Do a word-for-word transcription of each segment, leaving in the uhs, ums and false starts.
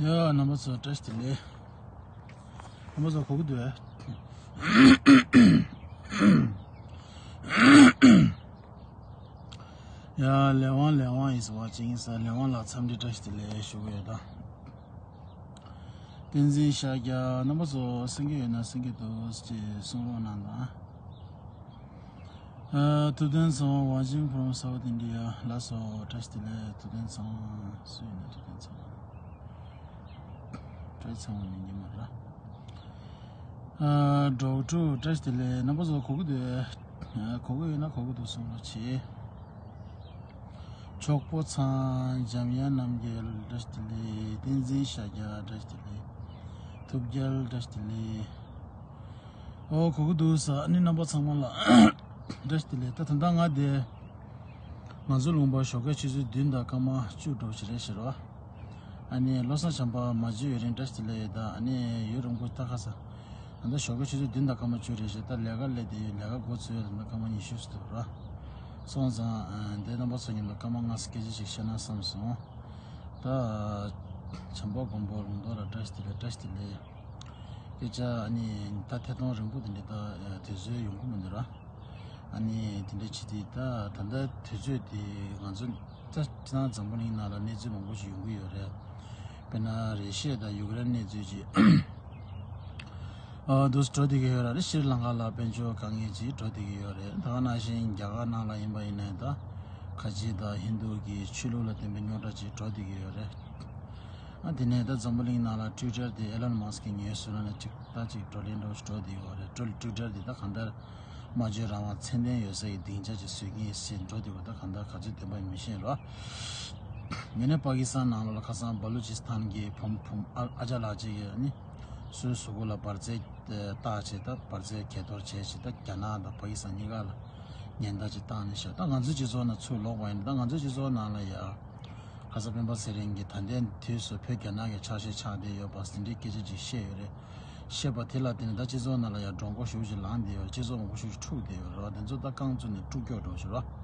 ཡ། རྣམ་པ་ཚོ་བཀྲ་ཤིས་བདེ་ལེགས། རྣམ་པ་ཚོ་གོ་གི་འདུག་ཨེ། ཡ། ལས་དབང་ལས་དབང་is watching ས། ལས་དབང་ལགས་འཚམས་འདྲི་བཀྲ་ཤིས་བདེ་ལེགས་ཞུ་གི་ཡོད་ད། བསྟན་འཛིན་ཤཱཀྱ། རྣམ་པ་ཚོ་གསན་གྱི་ཡོད་ན་གསན་གྱི་འདུག་ཅེས་གསུང་རོགས་གནང་དང་། ཨ། ཐུབ་བསྟན་ཚེ་དབང་། Watching from South India. ལགས་སོ། བཀྲ་ཤིས་བདེ་ལེགས། ཐུབ་བསྟན་ཚེ་དབང་། སུ་ཡིན་ན་ཐུབ་བསྟན་ཚེ་དབང་། བཀྲ་ཤིས་ཚེ་དབང་ནི་ཉི་མ་ར། ཨ། འབྲོག་ཕྲུག་བཀྲ་ཤིས་བདེ་ལེགས། རྣམ་པ་ཚོ་གོ་གི་འདུག་ཨེ། གོ་གི་ཡོད་ན་གོ་གི་འདུག་གསུང་རོགས་གྱིས། ཆོག་པོ་ཚང་། འཇམ་དབྱངས་རྣམ་རྒྱལ་བཀྲ་ཤིས་བདེ་ལེགས། བསྟན་འཛིན་ཤཱཀྱ་བཀྲ་ཤིས་བདེ་ལེགས། ཐུབ་རྒྱལ་བཀྲ་ཤིས་བདེ་ལེགས། ཨོ། གོ་གི་འདུག་ས། ཨ་ནི་རྣམ་པ་ཚང་མ་ལ་བཀྲ་ཤིས་བདེ་ལེགས། ད་ད་ལྟ་ང་དེ་ང་ཚོ་ལུང་པ་ཞོགས་ཀས་ཆུ་ཚོད་བདུན་དང་སྐར་མ་བཅུ་འགྲོ་ཞིག་རེད་ཟེར་བ། ཨ་ནི་བློ་བཟང་བྱམས་པ་མ་བརྗེད་ཡུན་རིང་བཀྲ་ཤིས་བདེ་ལེགས་ཡོད་ད། ཨ་ནི་ཡུན་རིང་པོ་ད་ཁ་ས། ད་ལྟ་ཞོགས་ཀས་ཆུ་ཚོད་བདུན་དང་སྐར་མ་བཅུ་རེད་ཤག་ད་ལས་ཀ་སླེབས་དེ་ཡོད། ལས་ཀ་འགོ་ཚུགས་ཡོད། ད་ལྟ་སྐར་མ་ཉི་ཤུ་ཙམ་འདུག་ར། སོང་ཙང་། ཨ། འདི་རྣམ་པ་ཚོ་མཉམ་དུ་སྐར་མ་ལྔ་ཙམ་སྐད་ཆ་ཞིག་བཤད་ན་བསམ་སོང་། ད་བྱམས་པ་མགོན་པོ་ལུང་རྟོགས་ལགས་བཀྲ་ཤིས་བདེ་ལེགས། བཀྲ་ཤིས་བདེ་ལེགས། སྐད་ཆ་ཨ་ནི་ད་ཐད་གཏོང་རིང་པོ་དེ་འདྲ་ད་དུས་ཚོད་ཡོང་གི་མི་འདུག་ར། ཨ་ནི་དེ་འདྲ་བྱེད་དུས་ད་ད་ལྟ་དུས་ཚོད་དེ་ང་ཚོ་ད་ཁྱེད་རང་འཛམ་བུ་གླིང་ནང་ལ་གནས་ཚུལ་མང་པོ་ཞིག་ཡོང་གི་ཡོད་རེད། དཔེར་ན་རེ་ཤི་ཡ་དང་ཡུཀ་རེན་གནས་ཚུལ་ཅིག་ཨ། འདུག་སེ་འགྲོ་བསྡད་ཀྱི་ཡོད་རེད། ཤྲི་ལང་ཀ་ལ་དཔལ་འབྱོར་དཀའ་ངལ་ཅིག་འགྲོ་བསྡད་ཀྱི་ཡོད་རེད། ད་ག་ནང་བཞིན་རྒྱ་གར་ནང་ལ་ཡིན་པ་ཡིན་ན་ད་ཁ་ཆེ་དང་ཧིན་དུ་གི་ཆོས་ལུགས་ལ་བརྟེན་པའི་རྙོག་དྲ་ཅིག་འགྲོ་བསྡད་ཀྱི་ཡོད་རེད། ཨ། དེ་ནས་ད་འཛམ་བུ་གླིང་ནང་ལ་ཊུའི་ཊར་དེ་ཨེ་ལོན་མཱ་སི་ཀི་ཉོས་ཟེར་ན་ཅིག་ད་ཅིག་བགྲོ་གླེང་འདྲ་བོ་ཞིག་འགྲོ་བསྡད་ཡོད་རེད། ཊུའི་ཊར་དེ་ད་གང་ལྟར་སྨྲ་བརྗོད་རང་དབང་ཚད་ལྡན་ཡོད་ས་ཡི་སྡིངས་ཆ་ཅིག་བཟོ་གི་ཡིན་ཟེར་འགྲོ་བསྡད་ཡོད། ད་གང་ལྟར་ག་ཚོད་བདེན་པ་ཡིན་མི་ཤེས་རོ། ངས་ནས་པ་ཀི་སི་ཐན་ནང་ལོགས་ལ་ཁ་སང་བ་ལུ་ཅི་སི་ཐན་གྱི་བུ་བུ་ཨ་ཨ་ཅག་ལགས་ཅིག་གིས་ནི་སོའི་གཟུགས་པོ་ལ་འབར་རྫས་བཏགས་བྱས། ད་འབར་རྫས་གས་གཏོར་བྱས་བྱས། ད་རྒྱ་ནག་དང་པ་ཀི་སི་ཐན་གཉིས་ཀ་ལ་ཉེན་བརྡ་ཅིག་བཏང་ནས་བཞག་ད་ང་ཚོའི་སྤྱི་ཚོགས་ནང་ཚུར་ལོག་པ་ཡིན་ན། ད་ང་ཚོའི་སྤྱི་ཚོགས་ནང་ལ་ཡ་ཁ་སང་སྤེན་པ་ཚེ་རིང་གིས་ད་ལྟའི་དུས་སུ་བོད་རྒྱ་ནག་གི་ཆ་ཤས་ཆགས་བསྡད་ཡོད་པ་དེ་འདྲའི་སྐད་ཆ་ཅིག་བཤད་ཡོད་རེད། བཤད་པ་དེ་ལ་བརྟེན་ནས་ད་སྤྱི་ཚོགས་ནང་ལ་ཡང་འགྲོ་མགོ་ཞེ་པོ་ཅིག་ལངས་བསྡད་ཡོད་རེད། སྤྱི་ཚོགས་མང་པོ་ཞེ་པོ་ཅིག་འཁྲུག་བསྡད་ཡོད་རེད་བ། དེ་ཚོ་ད་རྐང་བཙུགས་ནས་དཀྲུག་སྐྱོར་འགྲོ་ཞིག་རེད་བ།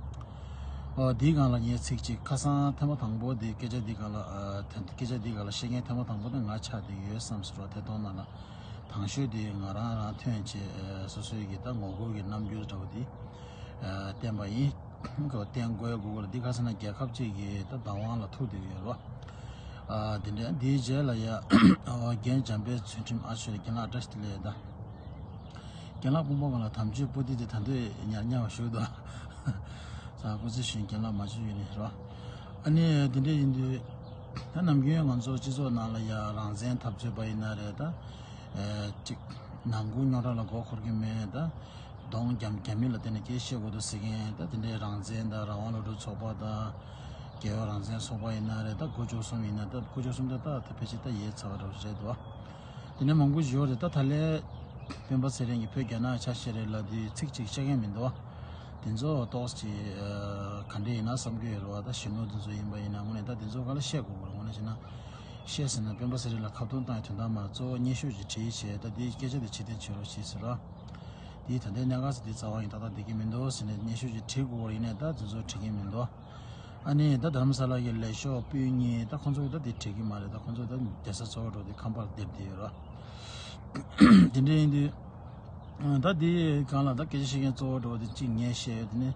ཨོ། དེའི་སྒང་ལ་ངས་ཚིག་གཅིག་ཁ་སང་ཐེངས་མ་དང་པོ་དེ་སྐད་ཆ་འདིའི་སྒང་ལ། ཨ། ཐེ་སྐད་ཆ་འདིའི་སྒང་ལ་བཤད་མཁན་ཐེངས་མ་དང་པོ་དེ་ང་ཆགས་བསྡད་ཀྱི་ཡོད་བསམ་སོང་ར། ཐད་གཏོང་ནང་ལ་དང་ཤོས་དེ་ང་རང་རང་ཐོན་བྱས། ཨ། སོ་སོའི་གི་ད་ངོ་རྒོལ་གྱི་རྣམ་འགྱུར་འདྲ་བོ་དེ། ཨ། བསྟན་པ་ཡིན། ཁོ་བསྟན་དགོས་དགོས་ལ་འདི་ག་ཟེར་ན་རྒྱལ་ཁབ་ཅིག་གི་ད་བདག་དབང་ལ་ཐུག་བསྡད་ཀྱི་ཡོད་རེད་བ། ཨ། དེ་འདྲ། དེའི་རྗེས་ལ་ཡ། ཨ། རྒན་འཇམ་དཔལ་ཚུལ་ཁྲིམས་ཨ་ཤོད་རྒན་ལགས་བཀྲ་ཤིས་བདེ་ལེགས་ད། རྒན་ལགས་དཔུང་པ་སྒང་ལ་དམ་ཆོས་པོ་ཏི་དེ་ད་འདོད་ཉར་ཉར་བ་ཞུགས་འདུག་ས་སྐུ་ཚེ་ཞུ། རྒན་ལགས་མ་བྱུང་ཡོད་ནི་རེད་བ། ཨ་ནི་དེ་འདྲ་ཡིན་དུས་ད་ནམ་རྒྱུན་ང་ཚོ་སྤྱི་ཚོགས་ནང་ལ་ཡ་རང་བཙན་འཐབ་རྩོད་པ་ཡིན་ན་རེད་ད། ཨེ། ཅིག་ནང་ཁུལ་རྙོག་དྲ་ལ་མགོ་འཁོར་གྱི་མེད་ད། གདོང་རྒྱ་རྒྱ་མི་ལ་བརྟེན་ནས་སྐད་བཤད་དགོས་འདུག་ཟེར་མཁན། ད་དེ་འདྲའི་རང་བཙན་དང་རང་དབང་སློབ་ཕྲུག་ཚོགས་པ་དང་། རྒྱལ་ཡོངས་རང་བཙན་ཚོགས་པ་ཡིན་ན་རེད། ད་དགུ་བཅུ་གསུམ་ཡིན་ན། ད་དགུ་བཅུ་གསུམ་ད་ད་ད་ཕལ་ཆེར་ད་ཡལ་ཚར་བ་འདྲ་བོ་རེད་འདུག་དེ་ནས་མང་པོ་ཞིག་ཡོད་རེད། ད་ད་ལན་སྤེན་པ་ཚེ་རིང་གིས་བོད་རྒྱ་ནག་ཆ་ཤས་རེད་ལབ་དུས་ཚིག་གཅིག་བཤད་མཁན་མི་འདུག་དེ་ཚོ་ཏོག་ཙམ་ཅིག་ག་འདྲ་ཡིན་ན་བསམ་གྱི་ཡོད་རེད་བ། ད་གཞོན་ནུ་དེ་ཚོ་ཡིན་པ་ཡིན་ན་དངོས་གནས་ད་དེ་ཚོ་ག་ལ་བཤད་དགོས་དགོས་རེད། དངོས་གནས་བྱས་ན་བཤད་ཟེར་ན་སྤེན་པ་ཚེ་རིང་ལ་ཁ་བཏུམ་བཏང་ཡ་དོན་དག་མ་རེད། གཙོ་བོ་སྙན་ཞུ་ཅིག་བྲིས་བྱས། ད་འདིའི་སྐད་ཆ་དེ་ཕྱིར་འཐེན་བྱེད་རོགས་བྱེད་ཟེར་ར། དེའི་ད་ལྟའི་གནད་འགག་ཟེར་དེ་རྩ་བ་ཡིན་ཏག་ཏག་བསྡད་ཀྱི་མི་འདུག་ཟེར་ནས་སྙན་ཞུ་ཅིག་བྲིས་དགོས་པ་ཡིན་ནའི་ད་དེ་ཚོ་བྲིས་ཀྱི་མི་འདུག་ཨ་ནི་ད་རྡ་རམ་ས་ལ་གི་ལས་ཤོག་སྤུན་གཉིས་ད་ཁོང་ཚོ་གིས་ད་དེ་བྲིས་ཀྱི་མ་རེད། ད་ཁོང་ཚོ་ད་རྒྱལ་ས་གཙོ་བོ་འགྲོ་དེ་ཁམས་པར་སྡེབ་བསྡད་ཡོད་ར། དེ་འདྲ་ཡིན་དུས། ད་དེའི་སྒང་ལ་ད་སྐད་ཆ་བཤད་མཁན་གཙོ་བོ་འགྲོ་དེ་གཅིག་ངས་བཤད་ཡོད། དེ་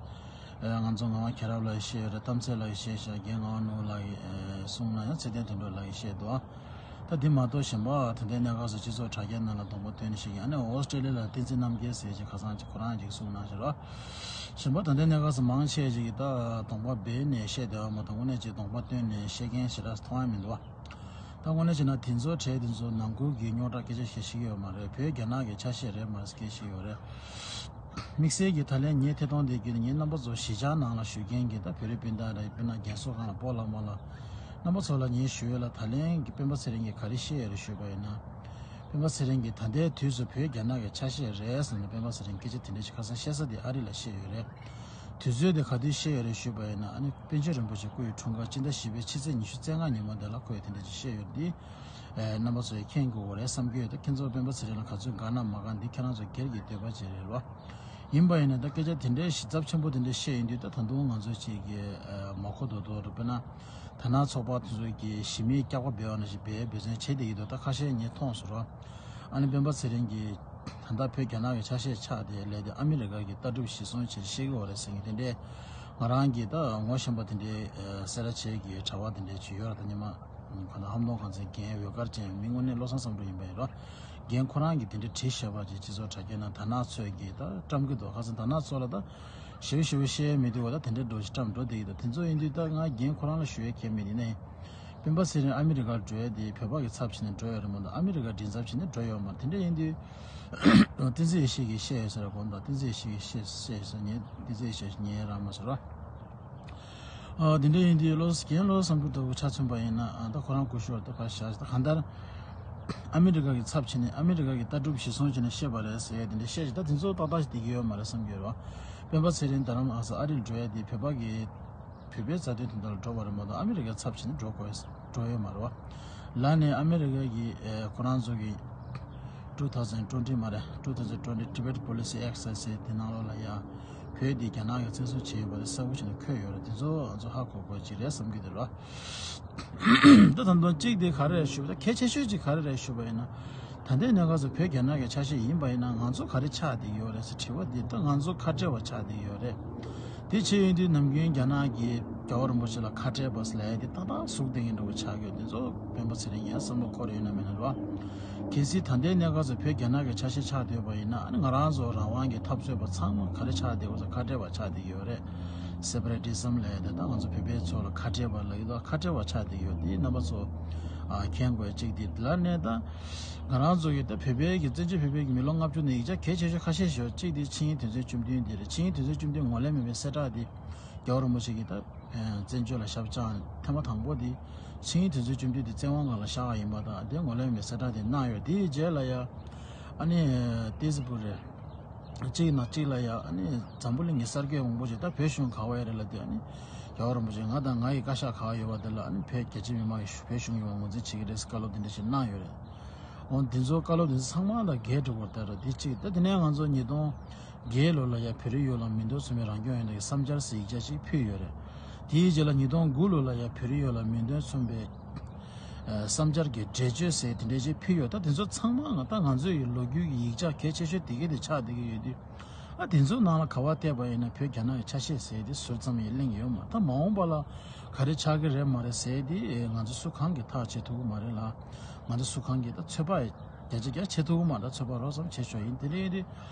ནས་ང་ཚོ་ངག་དབང་མཁྱེན་རབ་ལགས་ཀྱིས་བཤད་ཡོད་རེད། གཏམ་ཚེ་ལགས་ཀྱིས་བཤད་ཤག་རྒན་ངག་དབང་ནོར་བུ་ལགས་ཀྱིས་གསུངས་ན་ཡང་ཚེ་བརྟན་དོན་གྲུབ་ལགས་ཀྱིས་བཤད་འདུག་ད་དེ་མ་གཏོགས་གཞན་པ་ད་ལྟའི་གནས་སྐབས་སུ་སྤྱི་ཚོགས་དྲ་རྒྱ་ནང་ལ་གདོང་པ་སྟོན་ནས་བཤད་མཁན། ཨ་ནི་ཨོ་སི་ཀྲེ་ལི་ཡ་ལ་བསྟན་འཛིན་རྣམ་རྒྱལ་ཟེར་ཅིག་ཁ་སང་ཅིག་ཁོ་རང་ཅིག་གསུངས་གནང་ཞིག་རོ། གཞན་པ་ད་ལྟའི་གནས་སྐབས་སུ་མང་ཆེ་ཅིག་གིས་ད་གདོང་པ་སྦས་ནས་བཤད་བསྡད་པ་མ་གཏོགས་དངོས་གནས་ཅིག་གདོང་པ་སྟོན་ནས་བཤད་མཁན་ཞེ་དྲག་མཐོང་ཡ་མི་འདུག་ད་དངོས་གནས་བྱས་ན་དེ་ཚོ་གྲས་དེ་ཚོ་ནང་ཁུལ་གྱི་རྙོག་དྲ་སྐད་ཆ་བཤད་ཤེས་ཀྱི་ཡོད་མ་རེད། བོད་རྒྱ་ནག་གི་ཆ་ཤས་རེད་མ་རེད་སྐད་ཤེས་ཡོད་རེད། དམིགས་བསལ་གྱིས་ད་ལན་ངས་ཐད་གཏོང་འདི་བརྒྱུད་ནས་ངས་རྣམ་པ་ཚོ་གཞིས་ཆགས་ནང་ལ་བཞུགས་མཁན་གྱི་ད་བོད་རིགས་སྤུན་ཟླ་རེད། དཔེར་ན་རྒན་གསོ་ཁང་ལ་སྤོ་ལགས་རྨོ་ལགས། རྣམ་པ་ཚོ་ལ་ངས་ཞུ་ཡས་ལ། ད་ལན་གྱི་སྤེན་པ་ཚེ་རིང་གིས་ག་རེ་བཤད་ཡོད་རེད་ཞུས་པ་ཡིན་ན། སྤེན་པ་ཚེ་རིང་གིས་ད་ལྟའི་དུས་སུ་བོད་རྒྱ་ནག་གི་ཆ་ཤས་རེད་ཟེར་ནས་སྤེན་པ་ཚེ་རིང་སྐད་ཆ་དེ་འདྲ་ཞིག་ཁ་སང་བཤད་ས་དེ་ཨ་རི་ལ་བཤད་ཡོད་རེད། དུས་ཚོད་དེ་ག་དུས་བཤད་ཡོད་རེད་ཞུས་པ་ཡིན་ན། ཨ་ནི་པཎ་ཆེན་རིན་པོ་ཆེ་སྐུ་ཡི་འཁྲུངས་སྐར་སྤྱི་ཟླ་བཞི་པའི་ཕྱི་ཚེས་ཉི་ཤུ་རྩ་ལྔ་ཉིན་མོ་དེ་ལ་ཁོས་དེ་འདྲ་ཅིག་བཤད་ཡོད་འདི། ཨེ། རྣམ་པ་ཚོས་མཁྱེན་དགོས་རེད་བསམ་གྱི་ཡོད། ད་ཁྱེད་ཚོ་སྤེན་པ་ཚེ་རིང་ལ་ག་ཚོད་དགའ་ན་མ་དགའ་འདི་ཁྱེད་རང་ཚོ་སྒེར་གྱི་འདོད་པ་ཅིག་རེད་བ། ཡིན་པ་ཡིན་ན་ད་སྐད་ཆ་དེ་འདྲའི་གཞི་ཚབས་ཆེན་པོ་དེ་འདྲ་བཤད་ཡིན་དུས། ད་ད་དུང་ང་ཚོ་ཅིག་གི་མ་གོ་དོ་དོ་རུ། དཔེར་ན་དར་ནག་ཚོགས་པ་དེ་ཚོ་གི་གཞི་མེད་སྐྱག་པ་སྦལ་བ་ནང་བཞིན་སྦལ་འབད་བརྩོན་བྱེད་བསྡད་ཀྱི་འདུག་ད་ཁ་ཤས་ངས་མཐོང་སོང་ར། ཨ་ནི་སྤེན་པ་ཚེ་རིང་གིས་ད་ལྟ་བོད་རྒྱ་ནག་གི་ཆ་ཤས་ཆགས་ཏེ་སླེབས་ཏེ་ཨ་མི་རི་ཀ་གི་ལྟ་གྲུབ་གཞིར་བཟུང་བྱས་བཤད་ཀྱི་ཡོད་རེད་ཟེར་མཁན་དེ་འདྲས། ང་རང་གིས་ད་ངོ་ཤེས་པ་དེ་འདྲས་སེ་ར་བྱེས་ཀྱི་གྲྭ་པ་དེ་འདྲས་ཅིག་ཡོད་ར། ད་ཉི་མ་ག་ན་ཧམ་ནོ་གང་ཚན་རྒན་འོད་དཀར་ཅན། མི་དངོས་གནས་བློ་བཟང་བསམ་གྲུབ་ཡིན་པ་ཡིན་ར། རྒན་ཁོ་རང་གིས་དེ་འདྲས་བྲིས་བཞག་པ་ཅིག་སྤྱི་ཚོགས་དྲ་རྒྱ་ནང་། དར་ནག་ཚོས་ཀྱིས་ད་བཀྲམ་གྱི་འདུག་ཁ་སང་དར་ནག་ཚོ་ལ་ད་ཞེ་པོ་ཞེ་པོ་བཤད་ཡ་མི་འདུག་བ། ད་དེ་འདྲས་འགྲོ་ཞིག་བཀྲམ་འགྲོ་བསྡད་ཀྱི་འདུག་དེ་ཚོ་ཡིན་དུས་ད་ང་རྒན་ཁོ་རང་ལ་ཞུ་ཡ་གང་ཡང་མེད། ཡིན་ནའི་སྤེན་པ་ཚེ་རིང་ཨ་མི་རི་ཀར་འགྲོ་ཡ་དེ་བོད་པ་གི་ཚབ་བྱས་ནས་འགྲོ་ཡ་རེད་མ་གཏོགས་ཨ་མི་རི་ཀ་མགྲིན་ཚབ་བྱས་ནས་འགྲོ་ཡ་ཡོད་མ་རེད། དེ་འདྲས་ཡིན་དུས་བསྟན་འཛིན་ཡེ་ཤེས་ཀྱིས་བཤད་ཡོད་ས་རེད། དགོངས་དག་བསྟན་འཛིན་ཡེ་ཤེས་ཀྱིས་བཤད་བཤད་ཡོད་ས། ངས་བསྟན་འཛིན་ཡེ་ཤེས་ཉན་ཡ་རག་མ་སོང་ར། ཨ་དེ་འདྲ་ཡིན་དུས་བློ་རྒན་བློ་བཟང་བསམ་གྲུབ་ལྟ་བུ་ཆ་མཚོན་པ་ཡིན་ན། ཨ་ད་ཁོ་རང་སྐུ་ཞབས་ལ་ད་ཕར་བཞག་ད་གང་ལྟར་ཨ་མི་རི་ཀ་གི་ཚབ་བྱས་ནས་ཨ་མི་རི་ཀ་གི་ལྟ་གྲུབ་གཞིར་བཟུང་བྱས་ནས་བཤད་པ་རེད་ཟེར་ཡ་དེ་འདྲ་བཤད་ཅིག་ད་དེ་ཚོ་ཏག་ཏག་ཞིག་བསྡད་ཀྱི་ཡོད་མ་རེད་བསམ་གྱི་ཡོད་རེད་བ། སྤེན་པ་ཚེ་རིང་རྡ་རམ་ཨ་ས་ཨ་རིར་འགྲོ་ཡ་དེ་བོད་པ་གི་བོད་པའི་རྩ་དོན་དོན་དག་ལ་འགྲོ་བ་རེད་མ་གཏོགས་ཨ་མི་རི་ཀའི་ཚབ་བྱས་ནས་འགྲོ་དགོས་འགྲོ་ཡོད་མ་རེད་བ། ལར་ནས་ཨ་མི་རི་ཀ་གི་ཨེ་ཁོ་རང་ཚོ་གི་two thousand twenty མ་རེད། two thousand twenty Tibet Policy Act ཟེར་དེ་ནང་ལོགས་ལ་ཡ་བོད་འདི་རྒྱ་ནག་གིས་བཙན་བཟུང་བྱས་ཡོད་པ་དེ་གསལ་པོ་བྱས་ནས་འཁོད་ཡོད་རེད། དེ་ཚོ་ང་ཚོ་ཧ་གོ་དགོས་ཅིག་རེད་བསམ་གྱི་འདུག་ར། ད་ད་དུང་གཅིག་དེ་ག་རེ་རེད་ཞུ་བ་ད་གལ་ཆེ་ཤོས་ཅིག་ག་རེ་རེད་ཞུ་བ་ཡིན་ན། ད་ལྟའི་གནས་སྐབས་སུ་བོད་རྒྱ་ནག་གི་ཆ་ཤས་ཡིན་པ་ཡིན་ན་ང་ཚོ་ག་རེ་ཆགས་བསྡད་ཡོད་རེད་ཟེར་དྲི་བ་འདི་ད་ང་ཚོ་ཁ་བྲལ་བ་ཆགས་བསྡད་ཡོད་རེད། དེ་བྱས་ཡོང་དུས་ནམ་རྒྱུན་རྒྱ་ནག་གིས་རྒྱལ་བ་རིན་པོ་ཆེ་ལ་ཁ་བྲལ་བ་ཟེར་ལབ་ཡ་དེ་ཏག་ཏག་ཟུག་བསྡད་མཁན་འདྲ་བོ་ཆགས་ཡོད། དེ་ཚོ་སྤེན་པ་ཚེ་རིང་ཡང་བསམ་བློ་འཁོར་ཡོད་ན་མེད་ན་རེད་བ། གལ་སྲིད་ད་ལྟའི་གནས་སྐབས་སུ་བོད་རྒྱ་ནག་གི་ཆ་ཤས་ཆགས་བསྡད་པ་ཡིན་ན། ཨ་ནི་ང་རང་ཚོ་རང་དབང་གི་འཐབ་རྩོད་པ་ཚང་མ་ག་རེ་ཆགས་བསྡད་ཡོད་ཟེར་ཁ་བྲལ་བ་ཆགས་བསྡད་ཡོད་རེད། སེ་པ་རེ་ཊི་ཛམ་ལབ་ཡ་དེ་ད་ང་ཚོ་བོད་པའི་ཚོ་ལ་ཁ་བྲལ་བ་ལབ་ཡོད་ད་ཁ་བྲལ་བ་ཆགས་བསྡད་ཡོད། དེ་རྣམ་པ་ཚོ་ཨ་མཁྱེན་དགོས་ཡ་གཅིག་དེ་ལ་ནས་ད། ང་རང་ཚོ་གི་ད་བོད་པའི་གི་བཙན་བྱོལ་བོད་པའི་གི་མི་ལོ་ལྔ་བཅུ་ནས་ཡིག་ཆ་གལ་ཆེ་ཤོས་ཁ་ཤས་ཤིག་ཡོད། གཅིག་དེ་ཆིངས་ཡིག་དོན་ཚན་བཅུ་བདུན་དེ་རེད། ཆིངས་ཡིག་དོན་ཚན་བཅུ་བདུན་ངོས་ལེན་མེད་པའི་གསལ་བསྒྲགས་དེ་རྒྱལ་བ་རིན་པོ་ཆེ་གིས་ད་བཙན་བྱོལ་ལ་ཞབས་བཅགས་ཐེངས་མ་དང་པོ་དེ་ཆིངས་ཡིག་དོན་ཚན་བཅུ་བདུན་དེ་བཙན་དབང་སྒང་ལ་བཞག་པ་ཡིན་པ་དང་། དེ་ངོས་ལེན་མེད་པའི་གསལ་བསྒྲགས་དེ་གནང་ཡོད། དེའི་རྗེས་ལ་ཡ་ཨ་ནི་ཏི་སི་པུ་རེད། གཅིག་ན་གཅིག་ལ་ཡ་ཨ་ནི་འཛམ་བུ་གླིང་གི་གསར་འགོད་པ་མང་པོ་ཞིག་ད་བོད་གཞུང་ག་བ་ཡ་རེད་ལབ་དུས། ཨ་ནི་རྒྱལ་བ་རིན་པོ་ཆེ་ང་དང་ང་ཡི་བཀའ་ཤག་ག་བ་ཡོད་པ་དེ་ལ་ཨ་ནི་བོད་རྒྱ་ཆེ་མི་མང་གིས་བོད་གཞུང་གི་ངོས་འཛིན་བྱེད་ཀྱི་རེད་ཟེར་བཀའ་སློབ་དེ་འདྲ་ཞིག་གནང་ཡོད་རེད། འོ་འདི་ཚོ་བཀའ་སློབ་དེ་ཚོ་ཚང་མ་ལ་འགལ་འགྲོ་བར་ལྟར་དེ་གཅིག་ད་དེ་ནས་ང་ཚོ་ཉིས་སྟོང་བརྒྱད་ལོ་ལ་ཡ་བོད་རིགས་ཡོངས་ལ་མིང་དོན་མཚུངས་པའི་རང་སྐྱོང་ཡོང་ཐབས་ཀྱི་བསམ་འཆར་ཟེར་ཡིག་ཆ་ཞིག་ཕུལ་ཡོད་རེད། དེའི་རྗེས་ལ་ཉིས་སྟོང་དགུ་ལོ་ལ་ཡ་བོད་རིགས་ཡོངས་ལ་མིང་དོན་མཚུངས་པའི་ཨ་བསམ་འཆར་གྱི་འགྲེལ་བརྗོད་ཟེར་དེ་འདྲ་ཞིག་ཕུལ་ཡོད། ད་དེ་ཚོ་ཚང་མ་ང་ད་ང་ཚོའི་ལོ་རྒྱུས་ཀྱི་ཡིག་ཆ་གལ་ཆེ་ཤོས་དེ་གས་དེ་ཆགས་བསྡད་ཀྱི་ཡོད་དུས། ཨ་དེ་ཚོའི་ནང་ལ་ག་བ་བལྟས་པ་ཡིན་ན་བོད་རྒྱ་ནག་གི་ཆ་ཤས་ཟེར་དེ་ཟུར་ཙམ་ཡང་གླེང་ཡོད་མ། ད་མ་འོངས་པ་ལ་ག་རེ་ཆགས་ཀྱི་རེད་མ་རེད་ཟེར་དེ་ང་ཚོ་སུ་གང་གིས་ཐག་བཅད་ཐུབ་ཀྱི་མ་རེད་ལ། ང་ཚོ་སུ་གང་གིས་ད་ཚོད་དཔག་བརྒྱ་ཆ་བརྒྱ་བྱེད་ཐུབ་ཀྱི་མ་རེད། ཚོད་དཔག་རོབ་ཙམ་བྱེད་ཆོག་ཡིན། དེ་འདྲ་ཡིན་དུས་